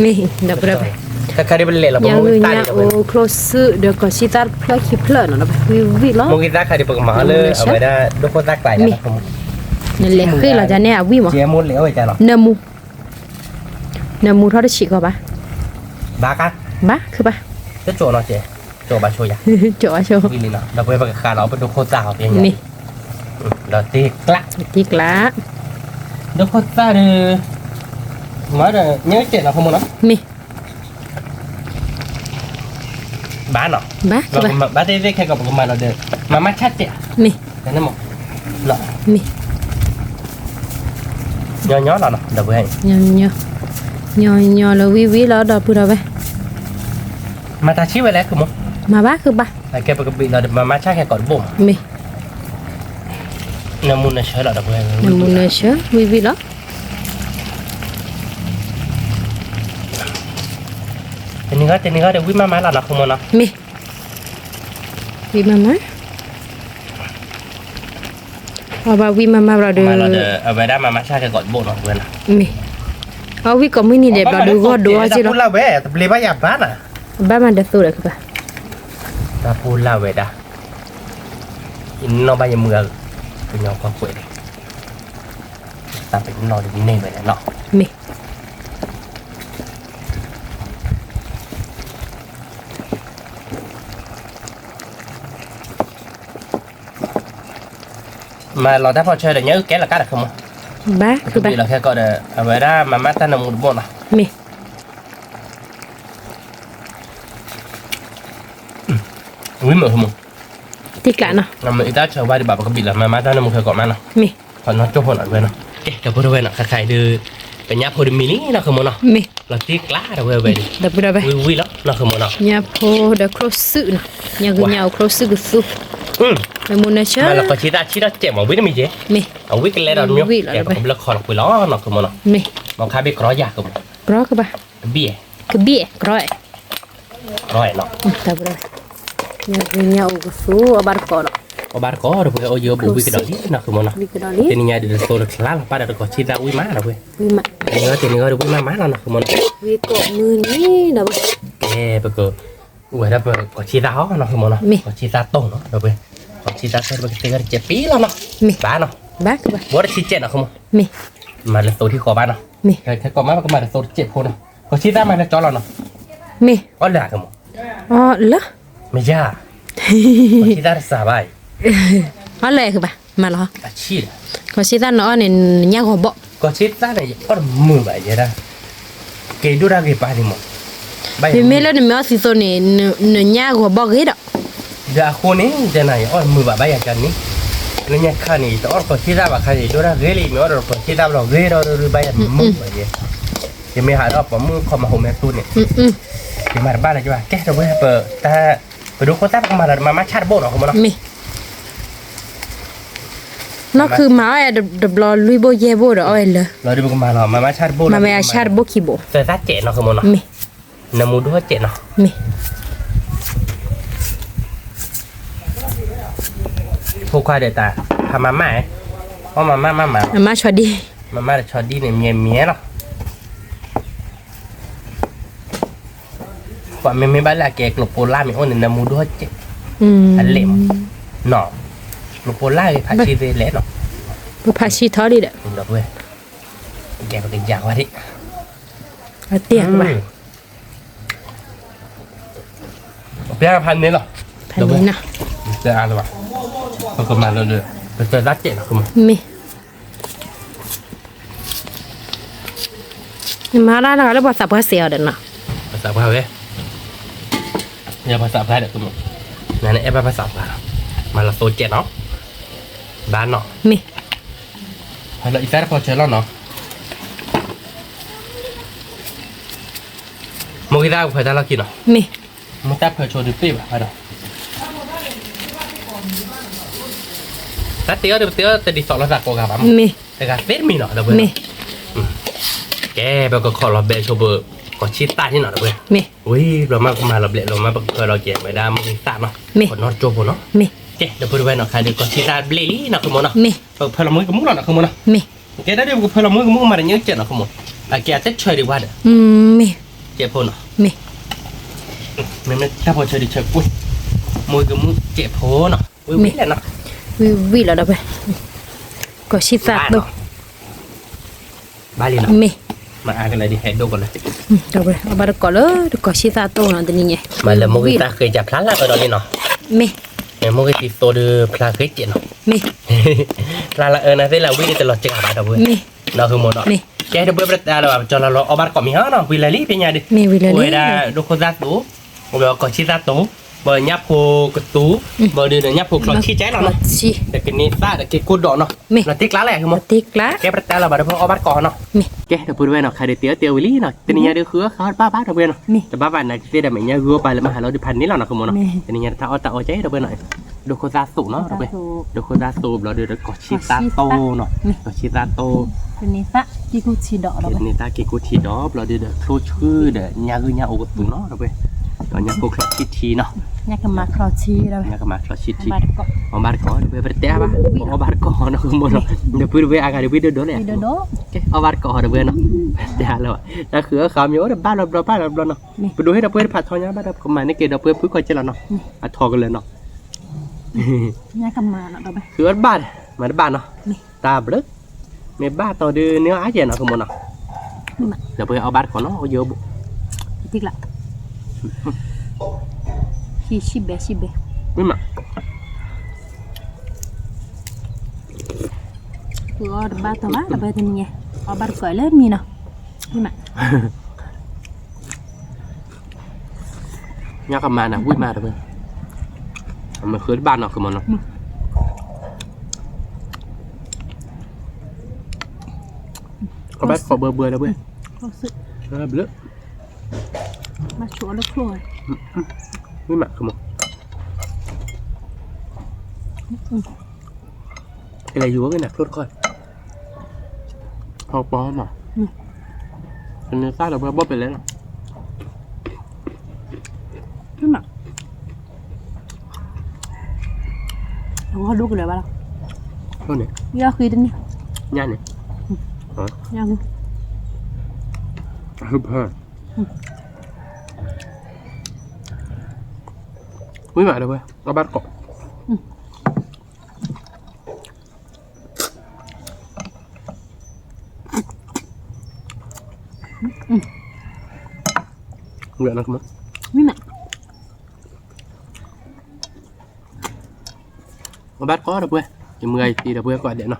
အိၣ်ချိၣ်စုဒီးကီၢ်ဆံသၣ်တဖျၢၣ်ခံဖျၢၣ်နီၤ ဒီးဝံၤဝံၤလီၤ, မ့ၢ်ဂ့ၤသၣ်ခါဒီးပကမၤအီၤလၢအဝဲဒၣ်ဒိခိၣ်သၣ်ကျးယၤ, နလဲၤဃ့လီၤယၤန့ၣ်အဝံၣ်မး, နမူ, နမူထီၣ်တဆံးကီးဘၣ်, ဘၣ်, ဘၣ်ခုဘၣ်, တကၠိနီၤစဲး, ကၠိဘၣ်ဆိယၤ, ကၠိဘၣ်ဆိ, ဒီးပဝဲပကဃးလီၤပဒိခိၣ်သၣ်အီၤပညါ, ဒီးတ့ကျး, တ့ကျး, ဒိခိၣ်သၣ်ဒီး, မၤဒီးညါကဲးနီၤ ဃု်မ့ၢ်နီၤ, မ့ၢ် ဘၣ်နီၤ, ဘၣ်, ဘၣ်သ့ၣ်သ့ၣ်ခဲကီးပကမၤလီၤဒီး, မၤမါဆၣ်စဲး, မ့ၢ်, မ့ၢ်, ညီညီလီၤနီၤ ဒီပုၢ်ဝဲၢ်, ညီညီလၢဝံၤဝံၤလီၤ ဒီပုၢ်ဒီဝဲၢ်, မၤတၢ်ဆံၣ်ဝဲလဲၣ် ဃုာ်မ့ၢ်, မၤဘၣ်ဃုာ်ဘၣ်, အကဲပကဘ့ၣ်လီၤဒီးမၤမါဆၣ်ခဲကီးတဘိမး, မ့ၢ်, နမူနဆၢလီၤ ဒီပုၢ်ဝဲၢ်, နမူနဆၢ ဝံၤဝံၤလီၤ တနံၤဂီၢ်တနံၤဂီၢ်ဒီးဝံၣ်မးမးလီၤနီၤ ဃုာ်မ့ၢ်နီၤ, မ့ၢ်, ဝံၣ်မးမး, အီၣ်ဘၣ်ဝံၣ်မးမးဘျီဒီး, အဝဲဒၣ်မၤမါဆၣ်ကဲကီးတဘိနီၤ ဝဲနီၤ, မ့ၢ်, အီၣ်ဝံၣ်ကိးမုၢ်နံၤဒဲးဘျီဒီးဂီၢ်ဒိၣ်အီၣ်က့လီၤ, တဘျ့ဘၣ်ယၤဘၣ်နၤ, ဘၣ်မးဒီးသိးဒီးကဘၣ်, တၢ်ပူၤလၢ်ဝဲဒၣ်, ယနီၣ်ဘၣ်ယမုာ်, ကညီကွၢ်ကွဲး, တၢ်ပနီၣ်ဒ်န့ၣ်ဝဲလဲၣ်နီၤ, မ့ၢ် မၤလီၤတၢ်ဖီၣ်ဆၢဒီး ညၣ်အုၣ်ကဲလီၤကါဒီး ဃုာ်မ့ၢ်, ဘၣ်, ကဘၣ်လီၤခဲကီးဒီး အဝဲဒၣ်မၤမါတၢ်နၢမူတဘိနီၤ, မ့ၢ်, ဝံၣ်မ့ၢ် ဃုာ်မ့ၢ်, တ တံၢ်ကျးနီၤ, အံၤတၢ်ဆၢဝါဒံးဘၣ် ပကဘံၣ်လီၤ မၤမၤတၢ်န့ၣ် မူခဲကိးမးနီၤ, မ့ၢ်, ခီနီၢ်ကၠိဖိနီၤ တဝဲနီၤ, ကဲ ဒီပုၢ်ဝဲၢ်နီၤ ခဲခါအံၤဒုး ပညၣ်ဖိတမံၤလံနီၤ ဃိမိၢ်နီၤ, မ့ၢ်, လီၤတံၢ်ကျး တဝဲဝဲ, ဒီပုၢ်ဝဲၢ်, ဝံၣ်ဝံၣ်လီၤနီၤ ဃိမိၢ်နီၤ, ညၣ်ဖိဒီးချိၣ်စုၣ်နီၤ, ညၣ်ဂုၤညၣ်အိၣ်ချိၣ်စုၣ်ကသူ, မ့ၢ်မူနဆၢ, မၤလီၤကီၢ်ဆံသၣ်ဆံထီၣ်စဲးမး ဝံၣ်တမံၤက့, မ့ၢ်, အဝံၣ်ကလဲဒီးမ့ၢ်, ကဲ ပကဘျၢခီလီၤကွံာ်လီၤနီၤ ဃိမိၢ်နီၤ, မ့ၢ်, မ့ၢ်ခါဘ့ၣ်ကြီယၤ ဃိမိၢ်, ကြီကဘၣ် ကဘံၣ်, ကဘံၣ်ကြီ, ကြီနီၤ, တၢ်ပ, ညၣ်ဂုၤညၣ်အိၣ်ကသူ အီၣ်ဘၣ်တကိးနီၤ, အီၣ်ဘၣ်တကိး ဒီပုၢ်ဝဲၢ် အိၣ်ယိဘိးဝံၣ်ကဒီးလံနီၤ ဃိမိၢ်နီၤ, တနံၤညါဒုးတသိးတချါလီၤ ပၢ်ဒီးတကိးဆံသၣ်ဝံၣ်မး ဒီပုၢ်ဝဲၢ်, တနံၤဂီၢ်တနံၤဂီၢ်ဒီးဝံၣ်မးမးလီၤနီၤ ဃိမိၢ်နီၤ, ဝံၣ်ကိးမုၢ်နံၤ ဒီပုၢ်ဝဲၢ်, ကဲ ပက, အိၣ်ဝဲဒၣ်ပကိးဆံသၣ်အီၤနီၤ ဃိမိၢ်နီၤ, မ့ၢ်, ကိးဆံသၣ်တိၢ်နီၤ ဒီပုၢ်ဝဲၢ်, ကိးဆံသၣ်တိၢ် ပကတဲဂၤတစဲးပ့ၤလီၤနီၤ, မ့ၢ်, ဘၣ်နီၤ, ဘၣ်ကဘၣ်, ဘိးတဆံစဲးနီၤ ဃိမိၢ်, မ့ၢ်, မၤလၢသိထံဃီဘၣ်နီၤ, မ့ၢ်, ခဲကိးမး ပကမၤလၢသိတစဲးဖိနီၤ, ကိးဆံသၣ်မၤလၢကၠီလီၤနီၤ, မ့ၢ်, အီၣ်လၢအကမိၢ်, အီၣ်လၢ, မ့ၢ်ယၤ, ကိးဆံသၣ်တစးဘၣ်အံၤ, အီၣ်လၢကဘၣ် မၤလီၤ, အဆံၣ်, ကိးဆံသၣ်နအီၣ်န့ၣ် နညၣ်ဂီၤဘီၣ်, ကိးဆံသၣ်န့ၣ် ယအီၣ်တမုာ်ဘၣ်ယဲဒၣ်, ကဲဒိၣ်တၢ်ဂ့ၤပာ်န့ၣ်မး, မ့မ့ၢ်လၢနမ့ၢ်အီၣ်သံသိးန့ၣ် နညၣ်ဂီၤဘီၣ်ဂ့ၤဒီး, ဒီးအဃိန့ၣ် ယဲန့ၣ် ယအီၣ်တမုာ်ဘၣ်ဘၣ်ယၤကန့ၣ်, လၢညါခါန့ၣ် ယတအီၣ်ကိးဆံသၣ်ဘၣ်ခါန့ၣ် ဒိၣ်တၢ်ဂ့ၤလံ မ့ၢ်အီၣ်ဒီးကိးဆံသၣ်ဘၣ်လီၤဂ့ၤဒီး ဒိၣ်တၢ်ဘၣ်ယၤတမုာ်ဘၣ်ယဲ, ယမ့ၢ်ဟးဒီးပိာ်မုၣ်ခီမၤဟိးမဲာ်သူန့ၣ်, ယမၤတဘၣ်လၢၤဘၣ် ကဲ ဒီပုၢ်ဝဲၢ် ပ, ပဒိခိၣ်သၣ်ပကမၤလီၤ မၤမးဆၣ်တဘိနီၤ ဃိမိၢ်နီၤ, မ့ၢ်, နီၢ်ခုမၤအီၣ်ယၤတဘျီလွံၢ်ဘိယဲၢ်ဘိဒီးအီၣ်ဝဲလၢ, လီၤဒုးပကမၤလီၤ မၤမးဆၣ်တဘိနီၤ, မၤဝဲဆၣ်တဘိခံဘိ, သၢသၣ်စဲးနီၤ ဃိမိၢ်နီၤ, မ့ၢ်, နမူဒိၣ်စဲးနီၤ, မ့ၢ်, ဖိခွါဒီးတၢ်, ဖးမၤမး, အီၣ်မၤမးမးမး, မၤမးဆီဒံ, မၤမးဒီးဆီဒံန့ၣ် မ့ၢ်မ့ၢ်လီၤ ပှၤမ့မ့ၢ်ဘၣ်လၢအကဲကျိၤပိလၢ်မ့ၢ်အိၣ်န့ၣ် နမူဒိၣ်စဲး, အလဲၣ်မး, နီၤ, ကျိၤပိလၢ်ဂ့ၤဖးဆံသ့လဲၣ်နီၤ, ပဖးဆံထီၣ်ဒံးဒီး, ဒီပုၢ်ဝဲၢ်, ကဲပကယၤဝဲဒၣ်, အတ့ၢ်ဘၣ်, ပျဲဖးန့ၣ်လီၤ, ဖးန့ၣ်နီၤ, တဲအါလၢၤဘၣ်, ပကမၤလၢလၢ, ပတၢ်သၣ်စဲးလီၤ မ့ၢ် နမၤဒၣ်တဂၤလၢပှၤသးပှၢ်စဲးအီၤဒီးနီၤ, ပှၤသးပှၢ်ဝဲ, ယပှၤသးပှၢ်ဒီး, နအဲၣ်ဘၣ်ပှၤသးပှၢ်လီၤ, မၤလၢသိစဲးနီၤ, ဘၣ်နီၤ, မ့ၢ်, ဟဲလီၤအံသၣ်တခီဆၢလီၤနီၤ, မိၢ်ဂံၢ်သၣ်ကဖၢတၢ်လီၢ်ခံနီၤ, မ့ၢ်, မိၢ်တၢ်ဖၢဆိဒုးပ့ၢ်ဘၣ်ဒီး တၢ်တ့အီၣ်တပတ့အီၣ်တဒ်သိးလိာ်သးကိးဂၤဘၣ်မး, မ့ၢ်, တဂၤသ့တမံၤနီၤ ဒီပုၢ်ဝဲၢ်, မ့ၢ်, ကဲ ပကခီၣ်လီၤဘျဲးဆိပ, ကိးဆံသၣ်န့ၣ်နီၤ ဒီပုၢ်ဝဲၢ်, မ့ၢ်, ဝံၤ ဘျီမးကမၤလီၤဘျဲးလီၤမး ပကဖၢလီၤကဲၤဝဲဒၣ်မိၢ်ဂံၢ်သၣ်နီၤ, မ့ၢ်, ကိးနီၢ်ကၠိဖိနီၤ, မ့ၢ်, ကဲ ဒီပုၢ်ဝဲၢ်နီၤ ခါဒုးကိးဆံသၣ်ဘျဲးလံနီၤ ဃိမိၢ်နီၤ, မ့ၢ်, ပကဖၢလီၤမူကမူၣ်လီၤနီၤ ဃိမိၢ်နီၤ, မ့ၢ်, ကဲဒၣ်ဒုး ပကဖၢလီၤမူကမူၣ် မၤတညၣ်စဲးနီၤ ဃိမိၢ်, အကဲအတၢ်ဆၢဒံးဝဲဒီး, မ့ၢ်, စဲးဖိနီၤ, မ့ၢ်, မ့မ့ၢ်တၢ်ဖိဆၢဒံးဆၢကွံာ်, မူကမူၣ်စဲးဖိနီၤ, ဝံၤဝံၤလဲၣ်နီၤ, ဝံၤဝံၤလီၤဒီပုၢ်ဝဲၢ်, ကိးဆံသၣ်တိၢ်, ဘၣ်လံနီၤ, မ့ၢ်, မၤအါကလဲာ်ဒ်ဟဲဒိၣ်ကလဲာ်, ဒီပုၢ်ဝဲၢ် အီၣ်ဘၣ်တကိးလၢတကိးဆံသၣ်တိၢ်နီၤ တနံၤညါ, မၤလၢမိၢ်ဂံၢ်သၣ်ဃ့ကဖျါလၢအၢဒီးလံနီၤ, မ့ၢ်, မ့ၢ်မိၢ်ဂံၢ်သၣ်တိၢ်ဒုးဖျါဃ့ကဲးနီၤ, မ့ၢ်, ဖျါလၢအၢန့ၣ်သ့ၣ်လၢဝံၤဒ်တလီၤစှၤဘၣ်ဒီပုၢ်ဝဲၢ်, မ့ၢ်, နီၤ ဃိမိၢ်နီၤ, မ့ၢ်, ကဲဒီပုၢ်ဝဲၢ် ပတတဲလၢၤဘၣ် ပကၠီလီၤလီၤအီၣ်ဘၣ်တကိးမ့ၢ်ဟီနီၤ ဝံၤလၢာ်လံဖဲညါဒုး, မ့ၢ်ဝံၤလၢာ်လံ, အိၣ်ဝဲဒၣ်ဒိခိၣ်သၣ်တိၢ်, အိၣ်ဝဲကိးဆံသၣ်တိၢ်, ဘၣ်ညၣ်ဖိကသူ, ဘၣ်ဒုးဒီးညၣ်ဖိချီထံၣ်ကဲလီၤနီၤ, ဒီးကန့ၢ်သၣ်ဒီးက့ၤကိၢ်ဒီးနီၤ, လီၤတံၢ်ကျါလဲၣ် ဃိမိၢ်, ကဲပတတဲလၢၤဘၣ်ဒီပုၢ်ဝဲၢ် အီၣ်ဘၣ်တကိးနီၤ, ကဲဒီပုၢ်ဝဲၢ်နီၤ ခါဒုးတ့အီၣ်တ့အီၣ်ဝံၤလံနီၤ တနံၤညါဒုးဃုအီၣ်ဃုအီၣ်တဘၣ်ဘၣ်ဒီပုၢ်ဝဲၢ်နီၤ, တဘၣ်ဘၣ်နာ်ကသ့ၣ်ဒီးမဲာ်ညါဂုၢ်အီၣ်ပာ်လၢမဟါလီၤဒုးဖးန့ၣ်လီၤနီၤ ဃိမိၢ်နီၤ, တနံၤညါတၢ်အီၣ်တၢ်အီကဲဒီပုၢ်ဝဲၢ်နီၤ, ဒိခိၣ်သၣ်တိၢ်နီၤ ဒီပုၢ်ဝဲၢ်, ဒိခိၣ်သၣ်တိၢ်ဘျီဒုးဒီးကိးဆံသၣ်တိၢ်နီၤ, ကိးဆံသၣ်တိၢ်, ကန့ၢ်သၣ်က့ၤကိၢ်ထံဒီး ကန့ၢ်သၣ်က့ၤကိၢ်ထံဒီး ဘျီဒုးဒီးချိၣ်ဆှုဒီးညၣ်ဂုၢ်ညၣ်အိၣ်ကသူနီၤ ဒီပုၢ်ဝဲၢ်, ဒီးညၣ်ဖိချီထံၣ်ထံနီၤ, ညၣ်ကမၤချီထံ, အီၣ်ဘၣ်တကိးဒီပုၢ်ဝဲၢ် ပတတဲဘၣ်, အီၣ်ဘၣ်တကိးနီၤ ဃိမိၢ်နီၤ, ဒီပုၢ်ဝဲၢ်အဂၤဒုးဝံၣ်ဒိၣ်ဒိၣ်လဲၣ်, အီၣ်ဘၣ်တကိးဒီပုၢ်ဝဲၢ်နီၤ, တဲလၢၤဘၣ်, တၢ်ဃုအီၣ်ဃုအီၣ်မ့ၢ်အိၣ်ဒီးဘၣ်လီၤဘျီဘၣ်လီၤဘျီနီၤ, ပဒိးဟ့ၣ်ဒီပုၢ်ဝဲၢ်တဖးထီညါဘၣ်ဒီး ပကမၤန့ၢ်က့ၤဒီပုၢ်ဝဲၢ်ဖုကီၢ်ကဲလီၤနီၤ, အထီကလၢၤနီၤ, ဃုအီၣ်တဘၣ်, မၤတဘၣ်နီၤ, တၢ်ဘျုး, မ့ၢ်ဘၣ်တီၤဒုးန့ၢ်အီၣ်အါယဲၢ်နီၤ ဃိမိၢ်နီၤ, ဒီပုၢ်ဝဲၢ်အီၣ်ဘၣ်တကိးနီၤ အိၣ်ယိဘိး, တံၢ်ကျါ, ဟံၣ်ဆံၣ်ဘဲဆံၣ်ဘဲ, မ့ၢ်မး ဃုအီၣ်တဘၣ်တီၤဘၣ် ဒီပုၢ်ဝဲၢ်တနံၤညါ, အီၣ်ဘၣ်တကိးလၢမံနီၤ, မ့ၢ်မး, ညါကမၤနၤ ဝံၣ်မးဒီပုၢ်ဝဲၢ်, မ့ၢ်ဃုတဘၣ်နီၤ ဃုမီၤနီၤ, အဘၣ်ကိးဘၢဘၢလၢပှဲၤ, ဘျၢ, ဝံၣ်မး ဃုမီၤ, ကလဲၤယူၤဝဲက့ၤနၤ ချိၣ်တခီၣ်, ဟီပီမး, ကန့ၢ်သၣ်ဒီးပှဲၤဘီၣ်ပဲလဲၣ်လီၤ, အဝဲဒိကလဲၤဘၣ်လီၤ, န့ၣ်, ယီၤဃ့တန့ၢ်, ညၣ်န့ၣ်, ညၣ်, ဝံၣ်မးဒီးပှဲၤ အဘၣ်တကိး ဝံၣ်မး, အဘၣ်တကိးဒီးပှဲၤ, ယမုၢ်ဂၤယသံဒီးပှဲၤကိးဒဲးနီၤ,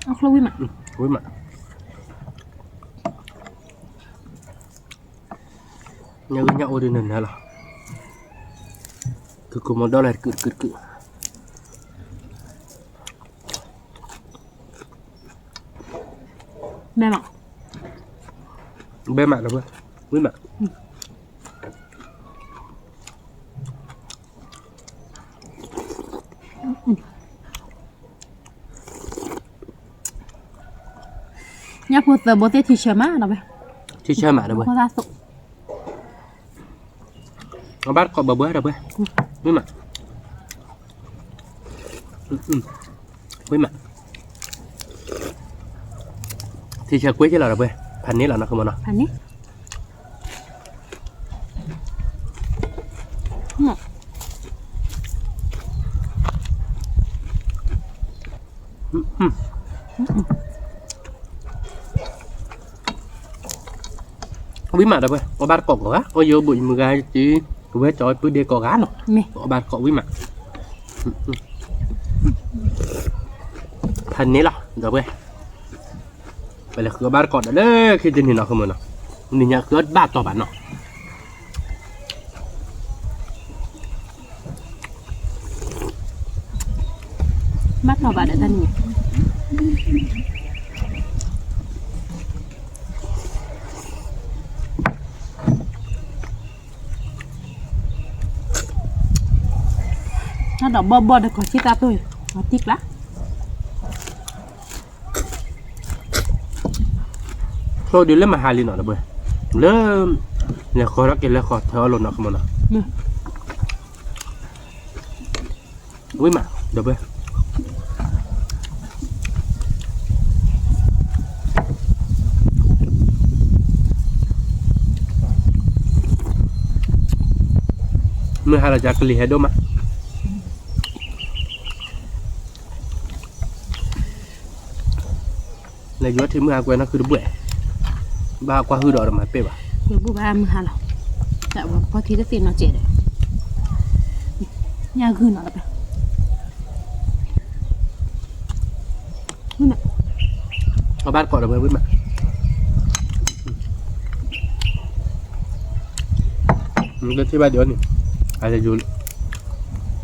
ဝံၣ်မး, ဝံၣ်မး, ညၣ်ဂ့ၢ်ညၣ်အိၣ်ဒ်နၤနၤလီၤ, ကကိးမီၤဒီလၢတကုာ်တကုာ်တကုာ် ဘဲမး, ဘဲမးဒီးပှဲၤ, ဝံၣ်မး, ညၣ်ဖိသၢဘိသ့ၣ်ထံဆၢမးဒီးပှဲၤ, ထံဆၢမးဒီးပှဲၤ, အဘၣ်တကိးဘၢဘၢဒီးပှဲၤ, ဝံၣ်မး, ဝံၣ်မး, ထံဆၢကွ့က့ၤလီၤဒီးပှဲၤ, ဖးန့ၢ်လီၤနီၤ ဃုမီၤနီၤ, ဖးန့ၢ် ဝံၣ်မးဒီးပှဲၤ အဘၣ်တကိးကိးဂၤ အိၣ်ယိဘိးယမုၢ်ဂၤတံၤ ဝဲကၠီပုၢ်ဒ့ကိးဂၤနီၤ အဘၣ်တကိးဝံၣ်မး ဖးန့ၢ်လီၤ ဒီးပှဲၤ ပလဲၤဃုအဘၣ်တကိးဒီးလၢခံတနံၤနီၤ ဃုမီၤနီၤ နံၤညါဃုအဘၣ်တီၤဘၣ်နီၤ ဘၣ်တီၤဘၣ်ဒီးတၢ်နံၤ တၢ်ဒီးဘီၣ်ဘီၣ်ဒီးကီၤထံၣ်တၢ်တိၢ်အံၤ အီၤတံၢ်ကျါ ဆိဒုးလၢမဟါလံနီၤ ဒီပုၢ်ဝဲၢ် လၢ လဲၤဃီထီၣ်က့ၤလဲၤဃီထၢအီၤလိၤနီၤ ကမီၤနီၤ ဝံၤမး ဒီပုၢ်ဝဲၢ် မုၢ်ဟါလီၤကကလံၤဟဲဒိၣ်မး လဲၤယွၤထံမုၢ်ဟါကွဲးနီၣ်ခုတဘှဲၣ် ဘၣ်ကွၢ်ဟုၣ်ဒီးတမၤပ့ၢ်ဘၣ် ကွဲးဘူၣ်ဘၣ်မုၢ်ဟါလီၤ တၢ်ဝဲပီၢ်ထံတသ့ၣ်နီၣ်ကဲးဒီး ညၣ်ဂုၢ်နီၤတပၢ် အဘၣ်တကိးဒီးဝဲဝံၤမး လၢထံၣ်ဘၣ်ဒံးအီၤန့ၣ် အလဲၤယိၤ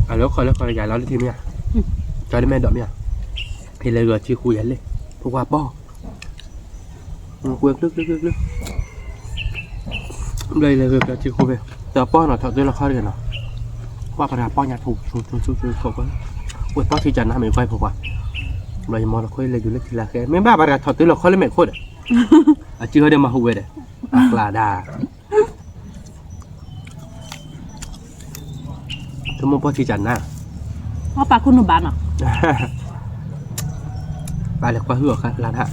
အလဲၤခီၣ်လဲၤခီၣ်ယၤလီၤလၢထံမ့ၢ်ဧါ ကၠီဒ်မဲာ်ဒီးမ့ၢ်ဧါ ဟ့ၣ်လဲၤဂီၤထံဃူယၤလဲၣ် ဖိခွါပီၢ် ကွဲးကျုကျုကျုကျု ဘျီယလဲၤဂီၤထံဃူဖဲ တပီၢ်နီၤ ထီၣ်တ့ၢ်လီၤခီတဂ့ၤနီၤ ကွၢ်ပှၤတဂၤပီၢ်ညါထူထူထူထူထူ ဝဲပီၢ်ထံကနၤမ့ၢ်ကွၢ်ဖိခွါ ဘျီယမီလီၤခိၣ်လဲၤယူၤလၢထံလာ်ဃဲ မ့ၢ်ဘၣ်ပှၤတဂၤထီၣ်တ့ၢ်လီၤခီလၢမဲာ်ခိၣ်ဒီး အစုဟီဒီးမၤဟူးဝဲဒီး အကျါဒၣ် ဆိကမိၣ်ပီၢ်ထံကနၤ အပာ်ခိၣ်နူာ်ဘၣ်နီၤ ပၢ်လဲၤကွၢ်ဟုၣ်အီၤခါလါထါ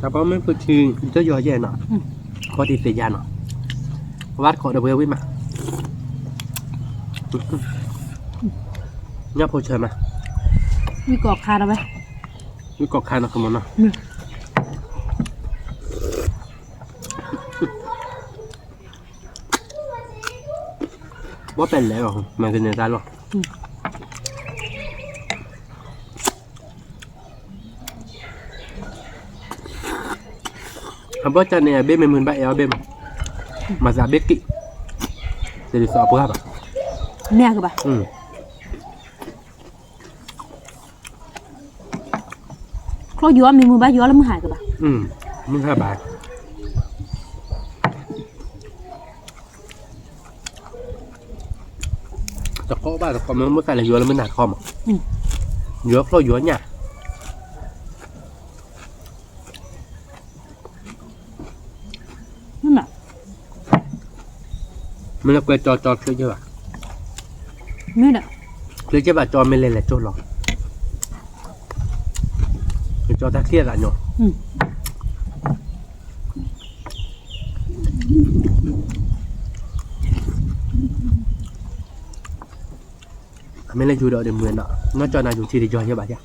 တၢ်ပီမ့ၢ်ဖိထံ တယီၤယဲၢ်နီၤ ပီၢ်ထံသ့ယါနီၤ ဝါတကိးဒီးဝဲဝံၤမး ညၣ်ဖိဆၢမး ဝံၤကိးခါဒီးဝဲ ဝံၤကိးခါနီၤ ကမီၤနီၤ ဘီၣ်ပဲလဲၣ်လီၤ မၤကန့ၢ်တၢ်လီၤ အ အဘျီကၢ်န့ၣ် အဘ့ၣ်မ့ၢ်မုာ်ဘၣ်အဲၣ်အီၤဘ့ၣ်မး, မၤသးဘ့ၣ်က့ၣ်, တဒ်သိးအပှၢ်ဘၣ်, မ့ၢ်အကဘၣ်, ချိၣ်ယွၤမ့ၢ်မုာ်ဘၣ်ယွၤလၢမုၢ်ဟါကဘၣ်, မုၢ်ဟါဘၣ် တကီဘၣ်တကီ မ့ၢ်မိၢ်သးလဲၤယွၤလၢမုၢ်နၤတခီမး, ယွၤချိၣ်ယွၤညၣ်, မ့ၢ်လၢကွဲကၠီကၠီချ့ကဲဘၣ်, မ့ၢ်ဒီး ချ့ကဲဘၣ်ကၠီမ့ၢ်လဲၤလဲၤကၠိလီၤ, ကၠီတၢ်ချ့အသးညီ အမ့ၢ်လၢယူၤဒီးဒ်မုာ်နီၤ, နီၢ်ကၠီနၤယူၤထံတယီၤယဲဘၣ်ယါ,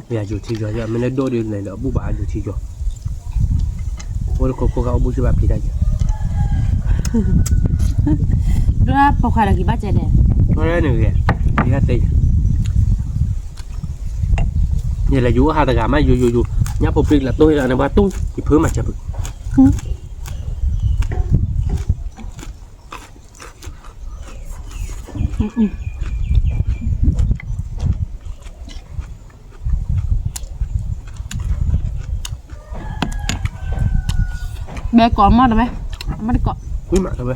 ယၤယူၤထံယီၤယဲ မ့ၢ်လၢဒိၣ်ဒ်လဲၤလၢအဘူၣ်ဘၣ်အယူၤထံယီၤ, အိၣ်တခိၣ်ခိၣ်ခါအိၣ်ဘူၣ်စ့ၢ်ဘၣ်ဖံးတၢ်ယဲ, ဒိၣ်ပိာ်ခွါဒီးက့ၤဘၣ်ကဲဒဲး, န့ၣ်ဂ့ၤ, ယသ့, ယလဲၤယူၤအိၣ်ဟးတဂၤမး ယူၤယူၤယူၤ, ညၣ်ဖိပျံၤကလၢတိၢ်ဟဲလီၤန့ၣ် ပှၤတူၢ် ယဖုမၤစၢၤဖု ဘဲကိးမီၢ်တဝဲ, မ့ၢ်တကိး, ဝံၣ်မးတဝဲ,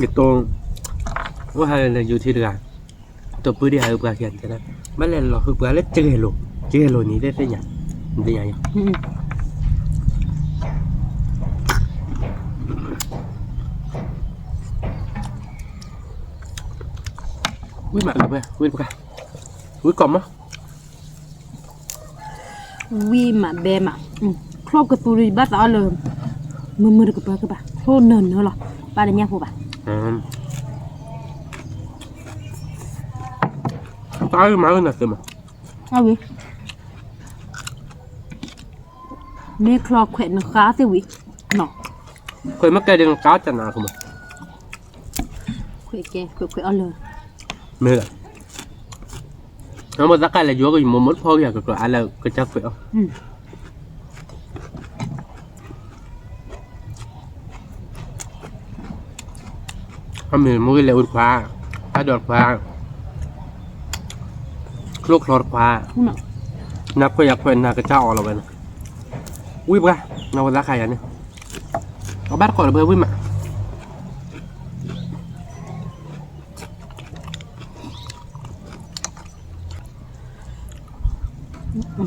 ယတိၢ်, အိၣ်ဟးလၢယူၤထံတဂၤ, တိၢ်ပုၢ်ဒံးဟးဟုပှၤခံဂၤ, ဘၣ်လဲၤလီၤဟုပှၤလၢကဂဲၤလိာ်, ကဂဲၤလိာ်န့ၣ်သ့ၣ်ညါ, သ့ၣ်ညါယၤ ဝံၣ်မးလၢဝဲ, ဝံၣ်တပှၢ်, ဝံၣ်ကိးမီၢ်, ဝံၣ်မးဘဲမး, ချိၣ်ကသူဘၣ်သးအီၤလၢ မုာ်မုာ်တကပၤကဘၣ်, ချိၣ်နၢၤနၢၤလီၤ, ဘၣ်တညၣ်ဖိဘၣ်, တၢ်အုၣ်မးအုၣ်နၤသ့မး, အဝံၤ မ့ၢ်ချီခွဲးနဃါသ့ၣ်ဝံၤ, ခွဲးမ့ၢ်ကဲဒ်နဃါတနၤကမး, ခွဲးကဲ ခွဲးခွဲးအီၣ်လၢ, မ့ၢ်လၢ, အမိၢ်သးကလဲၤယိၤကယမိၢ်မိၢ်တဖီကယၤကကျီအါလၢကစၢ်ခွဲးအီၣ်, အမ့ၢ်မိၢ်ဂ့ၤလဲၤအိၣ်တခွါ, တၢ်ဒိးတခွါ, ချိၣ်ချီတခွါ, နခွဲးယခွဲးနကစၢ်အီၣ်လီၤဝဲန့ၣ်, ဝံၣ်ပှၢ်, နဝဲသးခါယၤန့ၣ်, အဘၣ်တကိးလၢပှဲၤဝံၣ်မး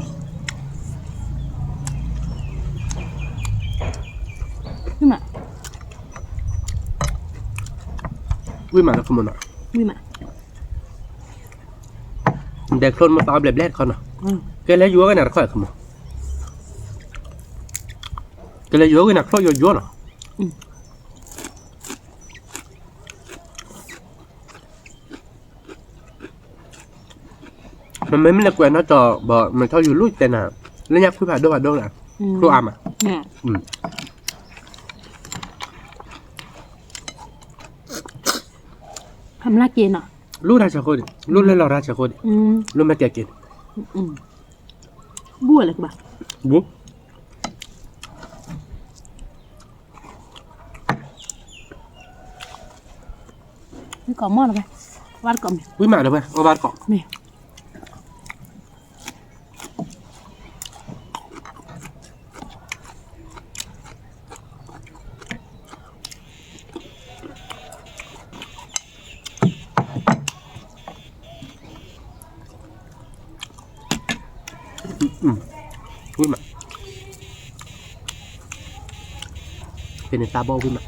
ဝံၣ်မး, ဝံၣ်မးလၢခမနီၤ, ဝံၣ်မး, ဒဲးချိၣ်မ့ၢ်သးအီဘျဲၣ်ဘျဲၣ်တခီနီၤ, ကဲလဲၤယိၤဝဲနၤတခီခမ, ကဲလဲၤယိၤဝဲနၤချိၣ်ယိၤယိၤနီၤ မ့မ့ၢ်လၢကွဲးနီၢ်ကၠီဘၣ် မ့ၢ်ထီၣ်ယူၤလူၢ်တဲနၤ, လၢညါခွံဖးဒိၣ်ဖးဒိၣ်လၢ, ချိၣ်အါမး, ဖးမလၢက့ၤနီၤ, လူၢ်တၢ်ဆၢဃိဒံး, လူၢ်လၢလီၤတၢ်ဆၢဃိဒံး, လူၢ်မ့ၢ်ကဲက့ၤ, ဘူးဝဲလၢကဘၣ်, ဘူး ဝံၣ်ကိးမီၢ်လၢၤဝဲ, ဝံၣ်မးလၢၤဝဲ, အီၣ်ဘၣ်တကိး, မ့ၢ် ဝံၣ်မး, ဖဲန့ၣ်တၢ်ဘီၣ်ဝံၣ်မး,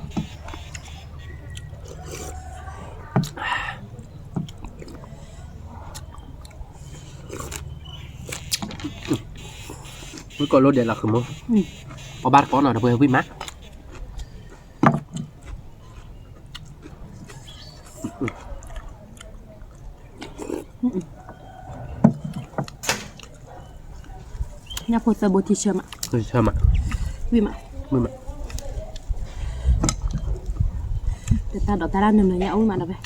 ဝံၣ်ကိးလိဒဲးလီၤဃုာ်မး, အီၣ်ဘၣ်တကိးနီၤ ဒီပုၢ်ဝဲၢ်ဝံၣ်မး. ညၣ်ဖိသၢဘိထံဆၢမး, ထံဆၢမး, ဝံၣ်မး, ဝံၣ်မး, တတၢ်ဒိးတၢ်ရၣ်နုာ်နုာ်ညၣ်အိၣ်မးဒီးဝဲ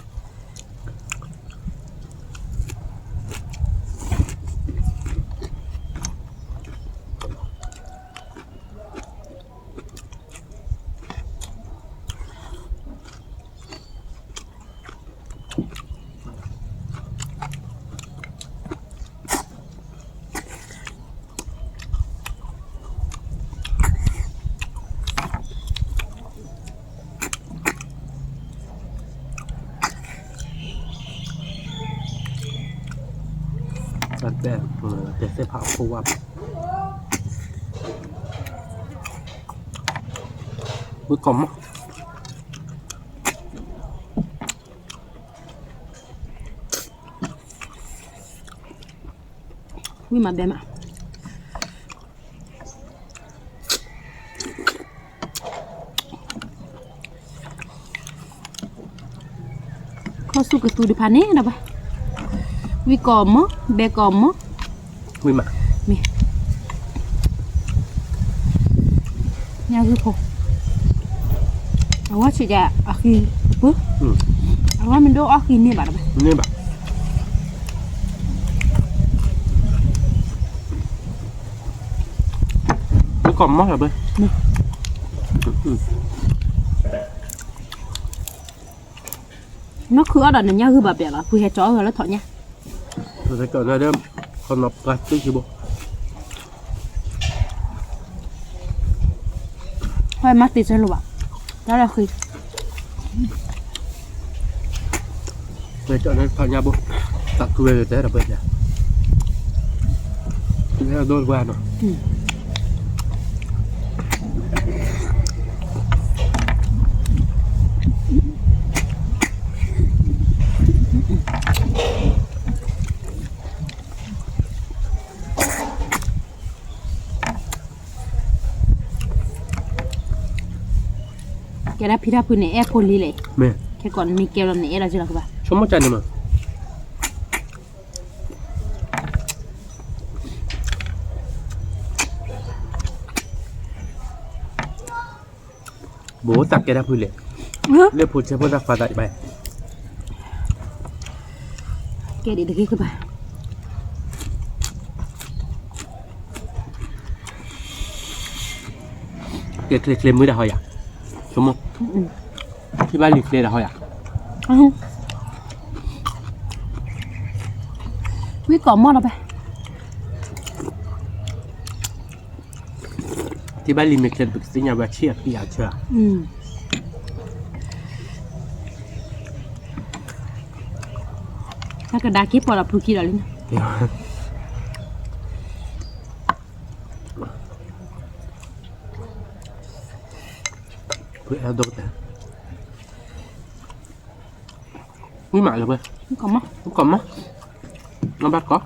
တၢ်တဲ, တဲသ့ၣ်ဖးအခိၣ်ဝါ, ဝံၣ်ကီၢ်မး, ဝံၣ်မးဘဲမး, ခီၣ်ဆူၣ်ကသူတဖၣ်န့ၣ်ဒီးဘၣ်, ဝံၣ်ကီၢ်မး, ဘဲကီၢ်မး, ဝံၣ်မး, မ့ၢ် ညၣ်ဂုၢ်ဖိ, အဝဲဆံးကဲအဃံပူၤ, အဝဲမ့ၢ်ဒိၣ်အီၣ်ဃံန့ၢ်ဘၣ်ဒီးဘၣ်, န့ၢ်ဘၣ်, ဝံၣ်ကီၢ်မးလီၤဘၣ်, နီၢ်ခုအီၣ်ဒီးနညၣ်ဂုၢ်ဘၣ်ပျဲလီၤ, ဖုဟဲကၠီအီၣ်ဂၤလၢထီၣ်ညၣ်, ဖုဟဲကၠီန့ၣ်ဒီး, ခီနီၤပှၤတ့ၢ်ဆံဘိ, ဟဲမၤတ့ၢ်ဆၢလိာ်ဘၣ်, တၢ်လၢဃံ ဝဲကၠီန့ၣ်ဖးညါဘိ, တၢ်သူဝဲကတဲဒီးပှဲၤယၤ, ဒိၣ်ပှၤနီၤ, ကဲဒၣ်ဖံတၢ်ဖုန့ၣ် အဲၣ်ဖိလံလဲၣ်, မ့ၢ်, ခဲကီးနမ့ၢ်ကဲလီၤန့ၣ် အဲၣ်ဒိးက့လီၤကဘၣ်, ဆိကမိၣ်ကန့ၣ်မး ဘိသးကဲတၢ်ဖုလဲၣ်, လၢဖိဆဲဖိသၣ်ခွါသးတဘၣ်, ကဲဒ်တဂ့ၤကဘၣ်, ကဲချ့ချ့မုၢ်ဒၣ်ဟီယၤ, ဆိကမိၣ်, ထံၣ်ဘၣ်လံၤချ့ဒၣ်ဟီယၤ, ဝံၣ်ကီၢ်မးလီၤဘၣ် ထံၣ်ဘၣ်လံာ်မဲာ်ချံ ပကသ့ၣ်ညါဝဲဆံၣ်အပံအဆၢ, တၢ်ကဒါက့ၤပှၤဒီးဖုခံဒီးလံန့ၣ်, ဖုအဲၣ်ဒိးကတၢၢ် ဝံၣ်မးလၢၤဝဲ, ကီၢ်မး, ကီၢ်မး, နဘၣ်ကီၢ်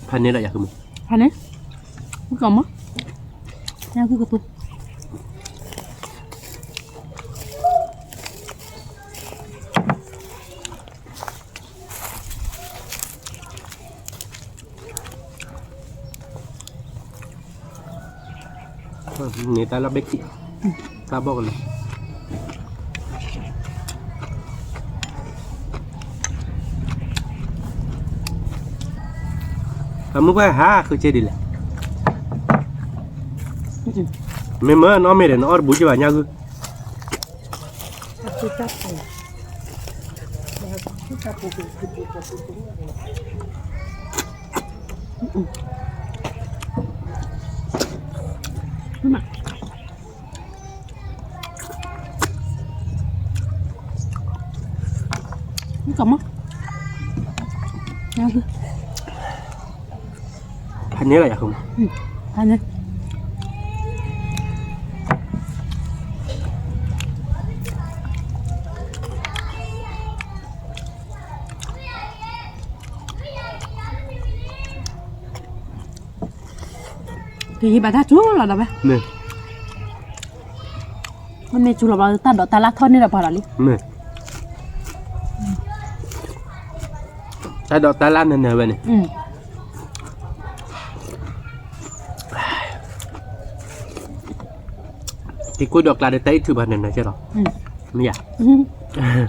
ဖးန့ၢ်ဒီးယၤကမုၢ်, ဖးန့ၢ်, ဝံၣ်ကီၢ်မး, ညၣ်ဂုၢ်ကပူၤ န့ၣ်တၢ်လီၢ်ဘ့ၣ်ခံ, တၢ်ဘီၣ်ကလၢာ်, အမုၢ်ပှၢ်ဟးဃုစ့ဒ်လဲၣ်, မ့ၢ်မၢနအီၣ်မ့ၢ်ဒီး နအီၣ်တဘူးက့ဘၣ်ညၣ်ဂုၢ် မ့ၢ်ကမၢ်, ညၣ်ဂုၢ် န့ၣ်လီၤယၤဃုမး, ကယံာ်ဘၣ်တၢ်ကၠိလီၤဒီးဝဲ, မ့ၢ်ကၠိလီၤဘၣ် တၢ်ဒိးတၢ်လၢ်ထီၣ်န့ၢ်ဒီးပှၤလီၤလံ, တၢ်ဒိးတၢ်လၢ်နၢၤနၢၤဝဲန့ၣ်, ထံကိၣ်ဒီးကျါဒီးတၢ်အံၣ်ထုးဘၣ်နၢၤနၢၤကဲလီၤ, မ့ၢ်ယၤ တၢ်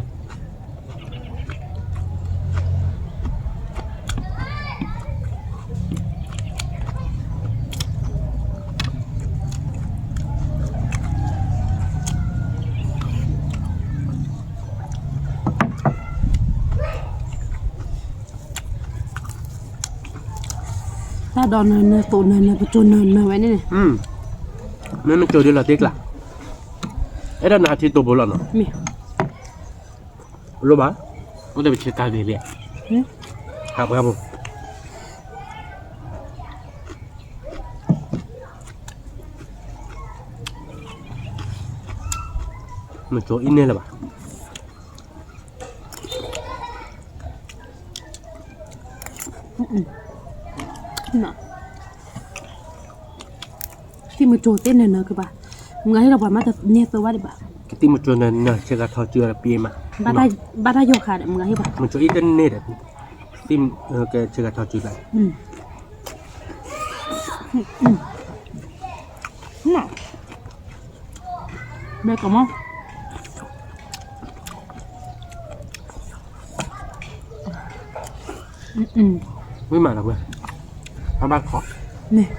ဒိးနၢၤနၢၤ သိးနၢၤနၢၤ ပကၠိနၢၤနၢၤဝဲန့ၣ်န့ၣ်, မ့ၢ်မ့ၢ်ကၠိဒ်လီၤတ့ကျါ, အဲၣ်ဒိးနၤထံတိာ်ဘိလီၤနီၤ, မ့ၢ် လိၣ်ဘၣ်, အိၣ်ဒီးပဆ့ကၤဂ့ၤလံ, ဟးပှၤဘိ မကၠိအံၤန့ၣ်လၢၤဘၣ်, သံၣ်မကၠိသ့ၣ်နၢၤနၢၤကဘၣ်, မုၢ်ဂၤဟ့ၣ်လီၤပှၤမးတန့ၢ်သိဘၣ်ဒံးဘၣ်, ကသံၣ်မကၠိနၢၤနၢၤ ဆ့ကၤထီကၠူအပ့ၤမး, ဘၣ်တၢ်ယီၤခါဒီး မုၢ်ဂၤဟ့ၣ်ဘၣ်, မကၠိအံၤတန့ၢ်ဒီး, သံၣ်ကဆ့ကၤထီကၠူဘၣ် ဘဲကမီၤ, ဝံၤမးလီၤဝဲ, အဘၣ်ခီ, န့ၣ်,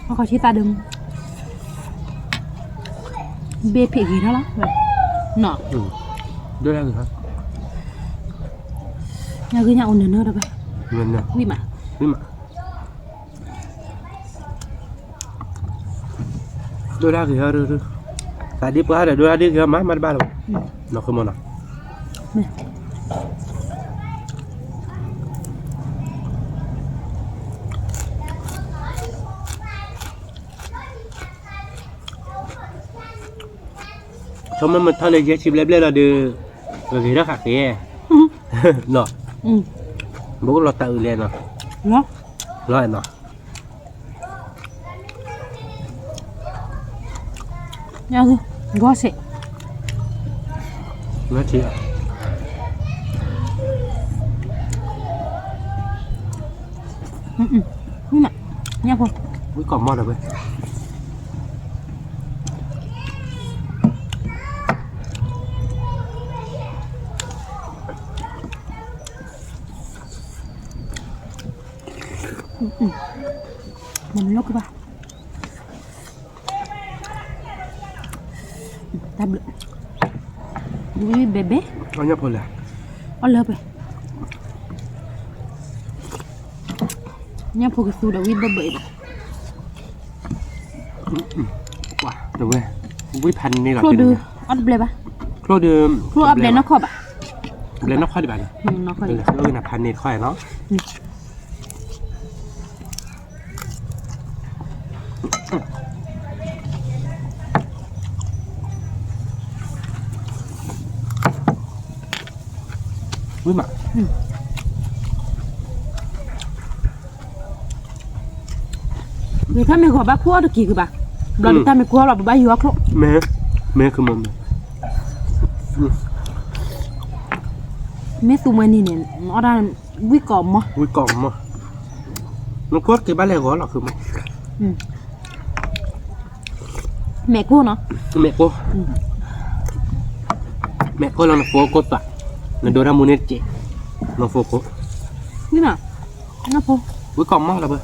အခီဆံသးဒုး, ဘ့ၣ်ဖံးဂ့ၤထီၣ်လီၤ, နီၤ, ဒိၣ်တၢ်ဂ့ၤထီၣ်, ညါဂ့ၤညါအိၣ်နၢၤနၢၤဒီးဝဲ, ဝံၤမး, ဝံၤမး ဒိၣ်တၢ်ဂ့ၤဟီ, သးဒ့ပှၤဒီးဒိၣ်တၢ်ဒ့ဂ့ၤဟီမး မ့ၢ်တဘၣ်လီၤ, နီၢ်ခိမနီၤ, ဆိကမိၣ်မ့ၢ်ထီၣ်လၢယဲၢ်ဆံဘျဲၣ်ဘျဲၣ်လီၤဒီး, ပဂ့ၤထီၣ်ဃာ်က့ၤ, နီၤ, ဘၣ်အိၣ်လီၤတၢ်အုးလဲၣ်နီၤ, လီၤနီၤ ညါဂီၤစ့ၢ်, ညၣ်ဖိ, ဝံၣ်ကီၢ်မီၢ်ဒီးဝဲ, မ့ၢ်လီၤကဘၣ် တၢ်ဘျုး, ဝံၤဘဲဘဲ, အီၣ်ညၣ်ဖိလဲၣ်, အီၣ်လၢပှဲၤ, ညၣ်ဖိကသူဒီးဝံၤဘဲဘဲအံၤဒီး, ဝဲ, ဝံၤဖးန့ၢ်လီၤ, ချိၣ်ဒုး, အီၣ်တဘျဲၣ်ဘၣ်, ချိၣ်ဒုး, ချိၣ်အီၣ်ဘျဲၣ်နီၢ်ခီၣ်ဘၣ်, ဘျဲၣ်နီၢ်ခီၣ်ဒံးဘၣ်န့ၣ်, ဖးန့ၢ်ခီၣ်နီၤ, ဝံၤမး, မ့ၢ်တၢ်မ့ၢ်ဂီၤဘၣ်ခူၣ်အီၣ်တက့ၤကဘၣ်, ဘျီဒုးတၢ်မ့ၢ်ကွၢ်လီၤ ပဘၣ်ယူၤအီၣ်ချိၣ်, မ့ၢ်, မ့ၢ်ကမၤ, မ့ၢ်သူမှဲနံၤန့ၣ် အီၣ်ဒၣ်, ဝံၣ်ကီးမီၢ်, ဝံၣ်ကီးမီၢ်, နကွၢ်က့ၤဘၣ်လဲၣ်ဂီၤလီၤ မဲာ်ကိၢ်နီၤ, မဲာ်ကိၢ်, မဲာ်ကိၢ်လီၤ နဖိကိၢ်သး, နဒိတၢ်မူန့ၣ်တက့ၢ်, နဖိကိၢ်, ဝံၣ်ကီးမီၢ်လီၤဘၣ် ဝံၤမးနီၢ်ကမီၤနီၤ,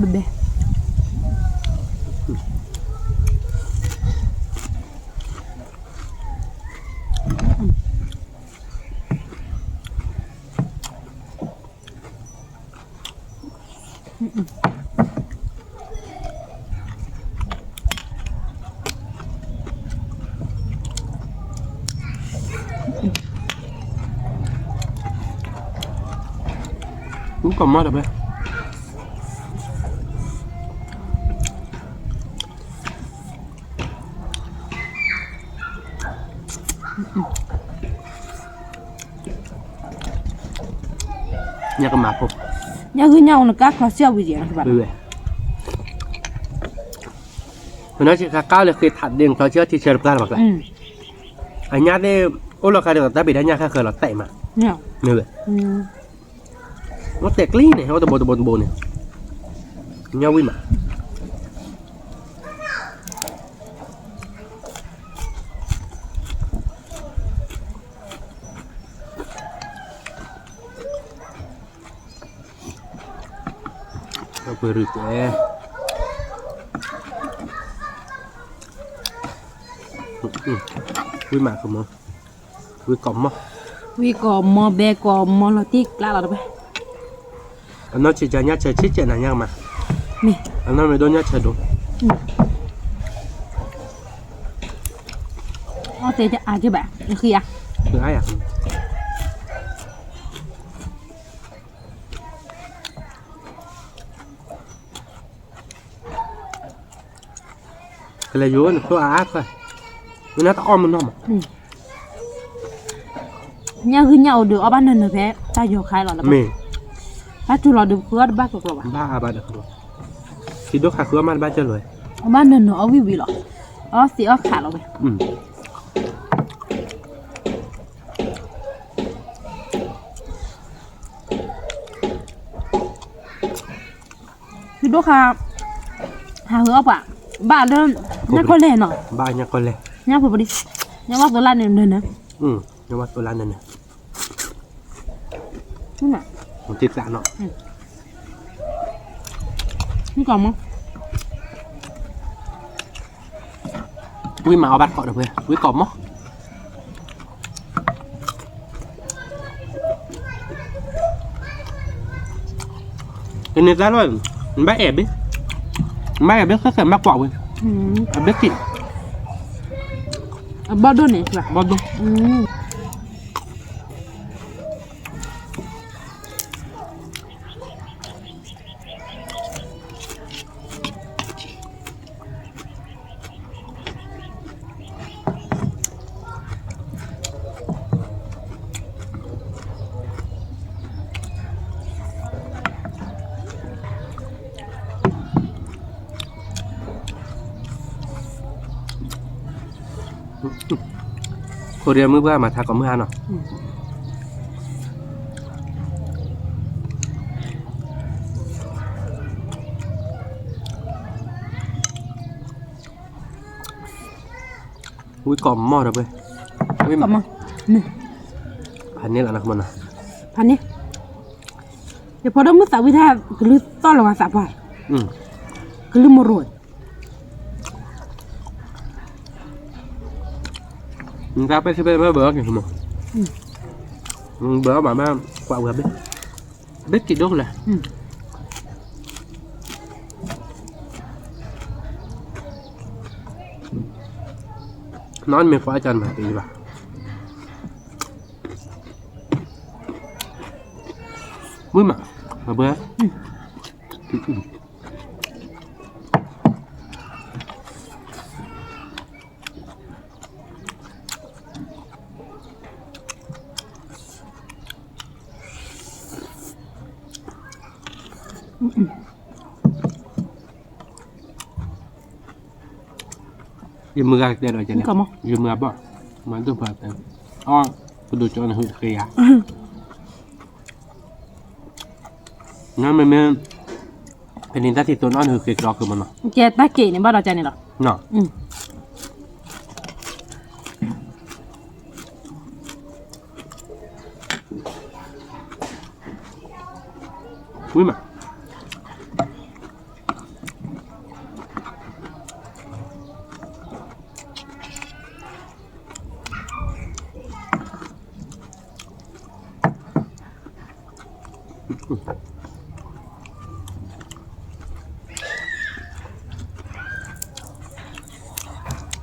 ဘဲဘဲ, ဝံကိးမီၢ်တဖဲ ညၣ်ကမၤဖိ, ညၣ်ဂုၢ်ညၣ်အူနကါချီဆံၣ်ဝံၤယဲၢ်, ပနီၢ်ဆံးခါကါလၢဃ့ထးဒ့ချီဆံၣ်ထံဆၢတပျၢ်လၢၤဘၣ်ကျါ, အညၣ်သ့ၣ် အိၣ်လီၤခါဒ်သိးတၢ်ဘ့ၣ်ဒၣ်ညၣ်ခါဃၢၤလီၤတဲာ်မး, မ့ၢ်ဝဲ အိၣ်တဲာ်ကျံန့ၣ် အိၣ်တဘိတဘိတဘိန့ၣ်, ညၣ်ဝံၣ်မး ပရူၢ်တဲ, ဝံၣ်မးကမီၤ, ဝံၣ်ကိးမီၢ်, ဝံၣ်ကိးမီၢ်ဘဲကိးမီၢ်လီၤတံၢ်ကျါလီၤတဖဲ, အနီၢ်ဆံးကါညၣ်ဆၢဆံးကဲးနၤညၣ်ကမၤ, မ့ၢ် အနီၢ်မ့ၢ်ဒိၣ်ညၣ်ဆၢဒိၣ်, အီၣ်တဲအါက့ဘၣ်, ဃံဧါ, ဃံဧါ ကလဲၤယိၤနသိအါအါခွဲ, မ့ၢ်နတအီၣ်မနီၢ်မး, ညၣ်ဂုၢ်ညၣ်အူဒုးအီၣ်ဘၣ်နၢၤနၢၤဖဲ တၢ်ယီၤခါလီၤလၢ, မ့ၢ် ဘၣ်တူၢ်လီၤဒုးဃုအီၣ်တဘၣ်ကကျိၤဘၣ်, ဘၣ်အါဘၣ်ဒီးကကျိၤ, ထံဒိၣ်ခါဃုအီၣ်မးတဘၣ်ကၢၢ်လီၤ, အီၣ်ဘၣ်နၢၤနၢၤအီၣ်ဝံၣ်ဝံၣ်လီၤ, အီၣ်သ့အီၣ်ခးလီၤဝဲ ထံဒိၣ်ခါ, ဟးဃုအီၣ်ပှၤ, ဘၣ်လၢ, ညၣ်ကီၢ်လဲၢ်နီၤ, ဘၣ်ညၣ်ကီၢ်လဲၢ်, ညၣ်ဖိပဒံ, ညၣ်ဝါသိလၣ်န့ၣ်နၢၤနၢၤ, ညၣ်ဝါသိလၣ်နၢၤနၢၤ, မ့ၢ်တသးနီၤ, မ့ၢ်ကိးမီၢ် ဝံၣ်မးအီၣ်ဘၣ်တကိးဒီးဖဲ ဝံၣ်ကိးမီၢ်, ကန့ၢ်သၣ်လီၤ, နဘၣ်အဲၣ်ဘ့ၣ်, နဘၣ်အဲၣ်ဘ့ၣ် ခဲခဲမးကွၢ်ဝဲ, အဘ့ၣ်က့ၣ်, အဘီၣ်ဒိၣ်န့ၣ်, ဘီၣ်ဒိၣ် ခိၣ်ရံမုၢ်ပှၢ်မၤထါကိးမုၢ်ဟါနီၤ, ဝံၣ်ကိးမီၢ်ဒီးပှဲၤ, ဝံၣ်မး, ဖးန့ၢ်လီၤနီၤ, ဖးန့ၢ်, ယဖိဒိၣ်မုၣ်သးဝံၣ်တၢ် ကလုၢ်သီၣ်လီၤဝဲသးပှၢ်, ကလုၢ်မရိၤ နတၢ်ပဲာ်ဆၢပဲာ်ဘၢဘၢအီၤက့ၤမး, ဘၢအီၤဘၣ်မး ကွၢ်ဝဲဘ့ၣ်, ဘ့ၣ်က့ၤဒိၣ်ကလဲၣ်, နီၢ်မ့ၢ်ကွၢ်အကၢ်နမၤတ့ၢ်ဘၣ်, ဝံၣ်မး, ဘၢ ယမုၢ်ဂၤကတဲဒီးကဲန့ၣ်, ယမုၢ်ဂၤဘီၣ်, မၤဒိၣ်ဖးတဲ, အီၣ်, ပဒိၣ်ကၠီန့ၣ်ဟုဃ့ယၤ, နမ့မ့ၢ်, ဖဲန့ၣ်တၢ်ထံၣ်တိၢ်နီၣ်န့ၣ်ဟုဃ့ကဒီးဃုမးနီၤ, ကဲတၢ်က့ၤန့ၣ်ဘၣ်ဒီးကဲန့ၣ်လီၤ, ဝံၣ်မး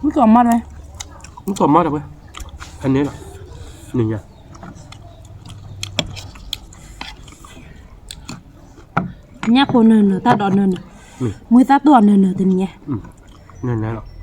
မုၢ်ကီၢ်မီၢ်တဝဲ, မုၢ်ကီၢ်မီၢ်တဝဲ, ဖဲန့ၣ်လီၤ, န့ၣ်ညါ, ညၣ်ဖိနၢၤနၢၤ တၢ်ဒိးနၢၤနၢၤ, မုၢ်သၣ်တိၢ်အီၤနၢၤနၢၤတနံၤညါ, နၢၤနၢၤလီၤ.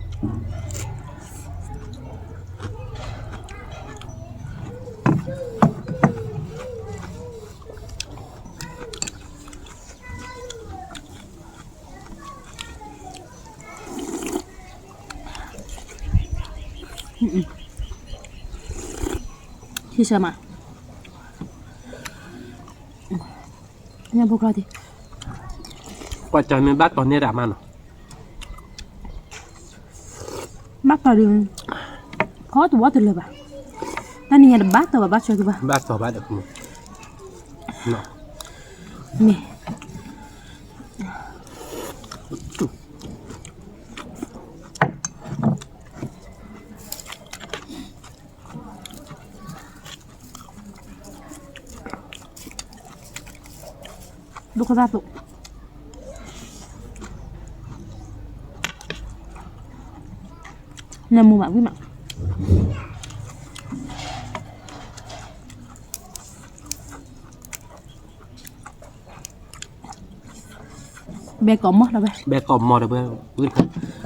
ဆံဆၢမး, ညၣ်ဖိချီတံၢ်, ကွၢ်ကၢ်မ့ၢ်ဘၣ်တီၤန့ၢ်တၢ်မးနီၤ, ဘၣ်တီၤဒုး, ခီတဝီတလၢာ်ဘၣ်, တၢ်နံၤညါတဘၣ်တီၤဘၣ် ဘၣ်ဆၢက့ၤဘၣ်, ဘၣ်တီၤဘၣ်ဒီး, မ့ၢ် ဒိၣ်ခိၣ်သၣ်သိး, နၢမူဘၣ်ဝံၣ်မး, ဘဲကိးမီၢ်ဒီးဝဲ, ဘဲကိးမီၢ်ဒီးဝဲ, ဝံၣ်တခါ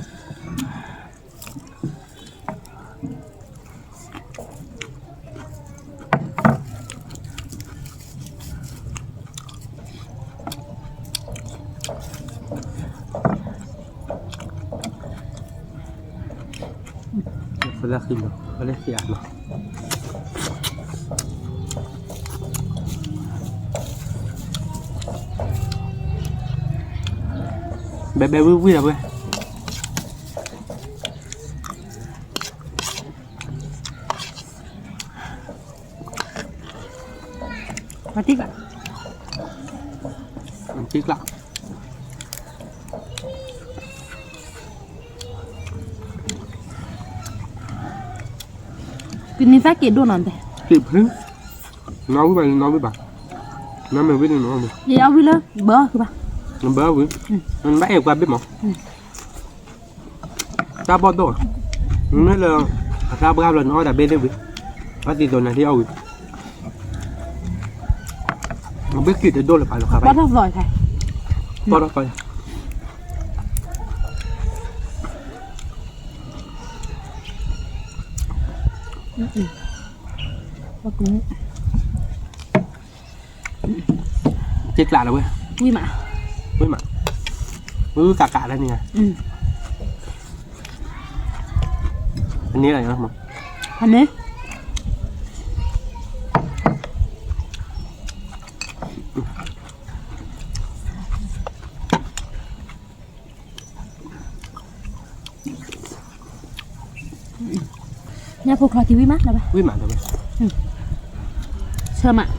ဖဲလၢဃံလီၤ ဖဲလၢဃံအါလီၤ, ဘဲဘဲဝံၣ်ဝံၣ်ဒီးဝဲ ပတံၢ်ကျါ, တံၢ်ကျါ, ကန့ၢ်သၣ်က့ၤဒိၣ်နီၤတဲ, က့ၤဖု, နီၣ်ဝံၣ်ဘၣ် နီၣ်ဝံၣ်ဘၣ်, နီၣ်မ့ၢ်ဝံၣ်န့ၣ်နီၣ်ဝံၣ်, ယအီၣ်ဝံၣ်လၢ ဘၢအီၣ်ကဘၣ်, ဘၢအီၣ်ဝံၣ်, ဘၣ်အဲၣ်ကွၢ်ဘ့ၣ်မး တၢ်ဘီၣ်ဒိၣ်, မ့ၢ်လၢ အသၣ်ဘှါဘျီနအီၣ်ဒၣ်ဘ့ၣ်သ့ၣ်ဝံၤ, အီၣ်သံသိးနၤသ့ၣ်အီၣ်ဝံၤ, အဘ့ၣ်က့ၤတဒိၣ်လၢၤဘၣ်လီၤခါဘၣ်, ဘီၣ်ထီၣ်သီ, တံၢ်ကျါလီၤဝဲ, ဝံၣ်မး, ဝံၣ်မး, ဝံၣ်ကးကးလၢန့ၣ်, အန့ၣ်လီၤ, အန့ၣ် ညၣ်ဖိချီတံၢ်ဝံၣ်မးလီၤဘၣ်, ဝံၣ်မးလီၤဘၣ်, ဆၢမး,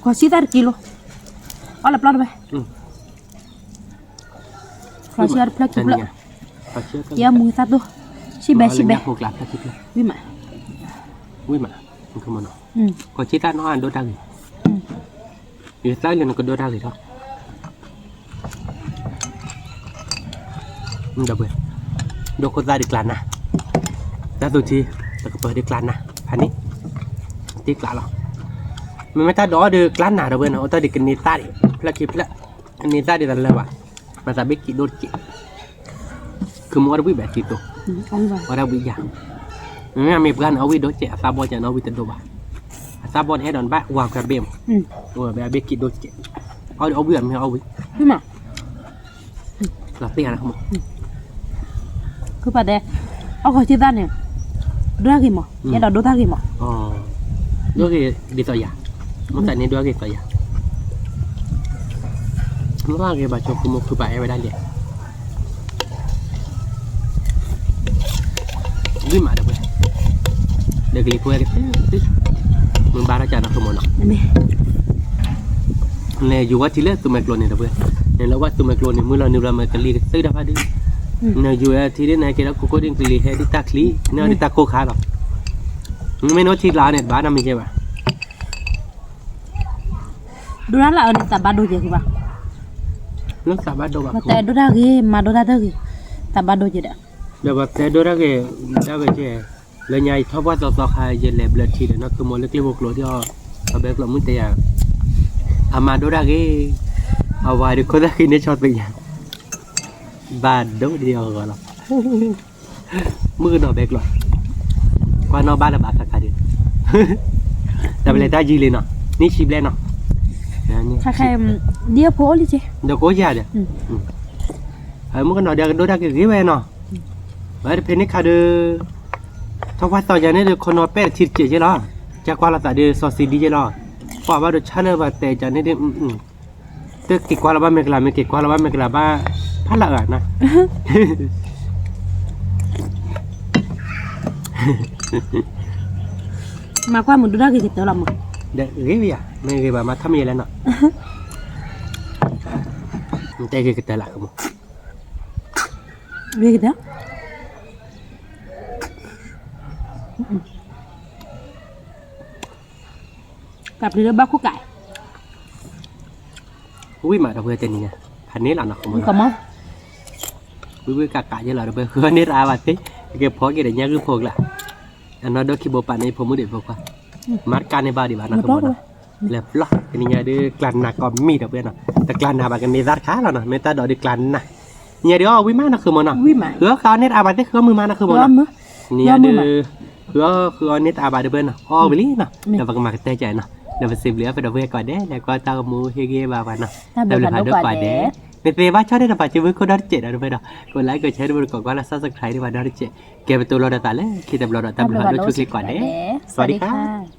ကွၢ်ဆံသၣ်တကံလိ, အီၣ်လၢပျီတဘၣ်, ကွၢ်ဆံသၣ်တဖျၢၣ်ခံဖျၢၣ်, ယမူသၣ်တိၢ်, ဆံဘဲဆံဘဲ, ဝံၣ်မး, ဝံၣ်မး, ကွၢ်ဆံသၣ်နီၢ်အဒိၣ်တၢ်ဂ့ၤ, ယသၣ်လၢနကဒိၣ်တၢ်ဂ့ၤထီၣ် ဒီးပှဲၤ, ဒိၣ်ခိၣ်သၣ်ဒုးကျါနၤ, တၢ်သူထံ, တကပၤဒုးကျါနၤ, ဖးန့ၣ်, တံၢ်ကျါလီၤ, မ့မ့ၢ်တၢ်ဒိးအီၣ်ဒုးကျါနၤဒီးပှဲၤနီၤ, အိၣ်တၢ်ဒုးကန့ၢ်သၣ်ဒံး, ဖျၢၣ်ခံဖျၢၣ်, ကန့ၢ်သၣ်ဒံးတလၢဘၣ်, မၤသးဘ့ၣ်က့ၤဒိၣ်တက့ၢ်, ခုမူအီၣ်တဝံၣ်ဘၣ်တံၤတိ, အီၣ်တဝံၣ်ယၤ, မ့မ့ၢ်အမ့ၢ်ပှၤန့ၣ် အီၣ်ဝံၣ်ဒိၣ်ကဲး, အသၣ်ဘီၣ်ကဲးန့ၣ် အီၣ်ဝံၣ်တဒိၣ်ဘၣ်, အသၣ်ဘီၣ်န့ၣ်အဲၣ်ဒိးနဘၣ်ဝၤပှၤဘ့ၣ်မး, အဝဲအဘ့ၣ်က့ၤဒိၣ်ကဲး, အီၣ်ဒံးအီၣ်ဝံၣ်အမ့ၢ်အီၣ်ဝံၣ် လီၤသ့ၣ်ဧါ, ခုပာ်တဲ, အီၣ်ခီၣ်ဆံသၣ်န့ၣ်, ဒိၣ်တၢ်ဂ့ၤမး, အဲၣ်ဒိးဒိၣ်တၢ်ဂ့ၤမး, ဒိၣ်ဂ့ၤဒ်သိးယၤ, မ့ၢ်သးန့ၣ်ဒိၣ်ဂ့ၤသိးယၤ, မ့ၢ်သးဂ့ၤဘၣ်ဆိကမိၣ်ခုပာ်အဲၣ်ဝဲဒၣ်လဲၣ် ဝံၣ်မးဒီးပှဲၤ, ဒီးကလံၤဖိဝဲကသ့, မ့ၢ်ဘၣ်ထီၣ်ကၢ်နီၢ်ခိမီၤနီၤ, နယူၤဝဲထံလၢသူမဲာ်ကျိၤန့ၣ်ဒီးပှဲၤ, နလၢဝဲသူမဲာ်ကျိၤန့ၣ် မုၢ်လီၤနုာ်လီၤမ့ၢ်ကလံၤကသ့တၢ်ဖးဒု, နယူၤဝဲထံဒ်နကဲဒီး ကိးကိးဒ်နကလံၤဟဲဒ်တၢ်ချံ, နဟဲဒ်တၢ်ခိၣ်ခါလီၤ, မ့မ့ၢ်နအိၣ်ထံကျါန့ၣ် တဘၣ်နီတမံၤကဲဘၣ် ဒိၣ်တၢ်လၢအီၤန့ၣ် သးဘၣ်ဒိကဲးဂ့ၤဘၣ်, လၢသးဘၣ်ဒိဘၣ်, ပှၤတဲဒိၣ်တၢ်ဂ့ၤ မၤဒိၣ်တၢ်တဂ့ၤ, သးဘၣ်ဒိကဲးဒီး, ဒီးပှၤတဲဒိၣ်တၢ်ဂ့ၤ, ဒၣ်ဝဲကဲ, လၢညါယထီၣ်ပှၢ်သီသီခါ ယလဲၤဘျၢထံဒီးနီၢ်ခိမီၤလၢကျ့ဖိကျိၤဒ်အီၤ, အဘဲကျိးမုၢ်တဲယၤ, အမၤဒိဒၣ်ဂ့ၤ, အဝၤဒီးခိၣ်သၣ်ဃံန့ၣ်ဆီၣ်သံးယၤ, ဘၣ်ဒိဒ်အဂီၢ်လီၤ. မုၣ်ကနီၤဘဲကျိး, ကွၢ်နီၣ်ဘၣ်လၢၤဘၣ်ခါခါဒီး, တၢ်ပလဲၤတၢ်ယံၤလံနီၤ, န့ၣ်ဆံဘျဲၣ်နီၤ, ဒ်အဖိအိၣ်လံက့, ဒီးကိးယၤဒီး, မုၣ်ကနီၤဒီးကဒိဒၣ်က့ၤဂ့ၤဝဲနီၤ, ဝဲတဖဲန့ၣ်ခါဒီး ထီၣ်ပှၢ်သီယၤန့ၣ်ဒီး ခိၣ်နီၣ်ပဲာ်တထံတစဲးက့လီၤ, ကကွၢ်လီၤသးဒီးစီၤစံဒံက့လီၤ, ပှၤဘၣ်ဒိးဆါလၢပှၤတဲကန့ၣ်ဒီး, တက့ၤကွၢ်လီၤဘၣ်မ့ၢ်ကလၤ မ့ၢ်က့ၤကွၢ်လီၤဘၣ်မ့ၢ်ကလၤဘၣ်, ဖးလၢအဂၤနၤ မၤကွၢ်မုာ်ဒိၣ်ဒၣ်ဂ့ၤကတၢၢ်လီၤမး, ဒီးဂ့ၤဝဲယၤ မ့ၢ်ဂ့ၤဘၣ်မၤထီၣ်မ့ၢ်ယဲလဲၣ်နီၤ, တဲဂ့ၤကတၢၢ်လၢကမီၤ, ဂ့ၤကတၢၢ် ကပျံၤလၢဘၣ်ခိၣ်ကး, ဝံၣ်မးဒီပုၢ်ဝဲၢ်တနံၤညါ, ဖးန့ၢ်လီၤနီၤ, ဝံၣ်ဝံၣ်ကးကးယဲလီၤဒီပုၢ်ဝဲၢ် ဃုအီၣ်န့ၢ်တအါဘၣ်သ့, ကက့ၤဖီက့ၤဒီးညၣ်ဂုၢ်ဖိကျါ, အနီၢ်ဒိၣ်ခံဘိပာ်န့ၢ်ဖိမုၣ်ဒီးဖိခွါ, မၤတကးန့ၢ်ဘၣ်ဒံးဘၣ်နီၤ, ဃုမီၤနီၤ, လဲၤပျီ, တနံၤညါဒုးကျါနးကီးမံၤဒီပုၢ်ဝဲၢ်နီၤ, တကျါနးဘၣ်ကန့ၢ်သၣ်တခါလီၤနီၤ, မ့ၢ်တၢ်ဒိးဒုးကျါနး, တနံၤညါဒုးအီၣ်ဝံၣ်မးနီၤ ဃုမီၤနီၤ, ဃုအီၣ်ဃုအီၣ်န့ၢ်တအါဘၣ်သ့ ဃုအီၣ်မုာ်မးနီၤ ဃုမီၤနီၤ, တနံၤညါဒုး ဃုအီၣ်ဃုအီၣ်န့ၢ်တအါဘၣ်ဒီပုၢ်ဝဲၢ်နီၤ, အီၣ်ဝံၤလံနီၤ, ဒီးပကမၤကတၢၢ်ကန့ၣ်နီၤ, ဒီးပစံးဘျုးအီၣ်ဖဲဒီပုၢ်ဝဲၢ်ကိးဂၤဒဲး လဲၤကွၢ်တၢ်ဂီၤမူဟ့ၣ်ဂံၢ်ဟ့ၣ်ဘါပှၤနီၤ, တၢ်ဘျုးဖးဒိၣ်ကိးဂၤဒဲး, မ့ၢ်သ့ဘၣ်ဆီၣ်န့ၢ်တပာ်စၢၤဝံခိၣ်ဒီတစဲးဒီပုၢ်ဝဲၢ်ဒီး, ကိးlikeကိးshareဒီးကိးကွၢ်လၢ subscribe ဒီးပှၤဒီတစဲး, ကဲပတိၤလီၤဒီးသးလၢခံတဘျီဒီး တၢ်ဘျုးဖးဒိၣ်ဆိၣ်ဂ့ၤကိးဂၤဒဲး, စဝၤဒံခါ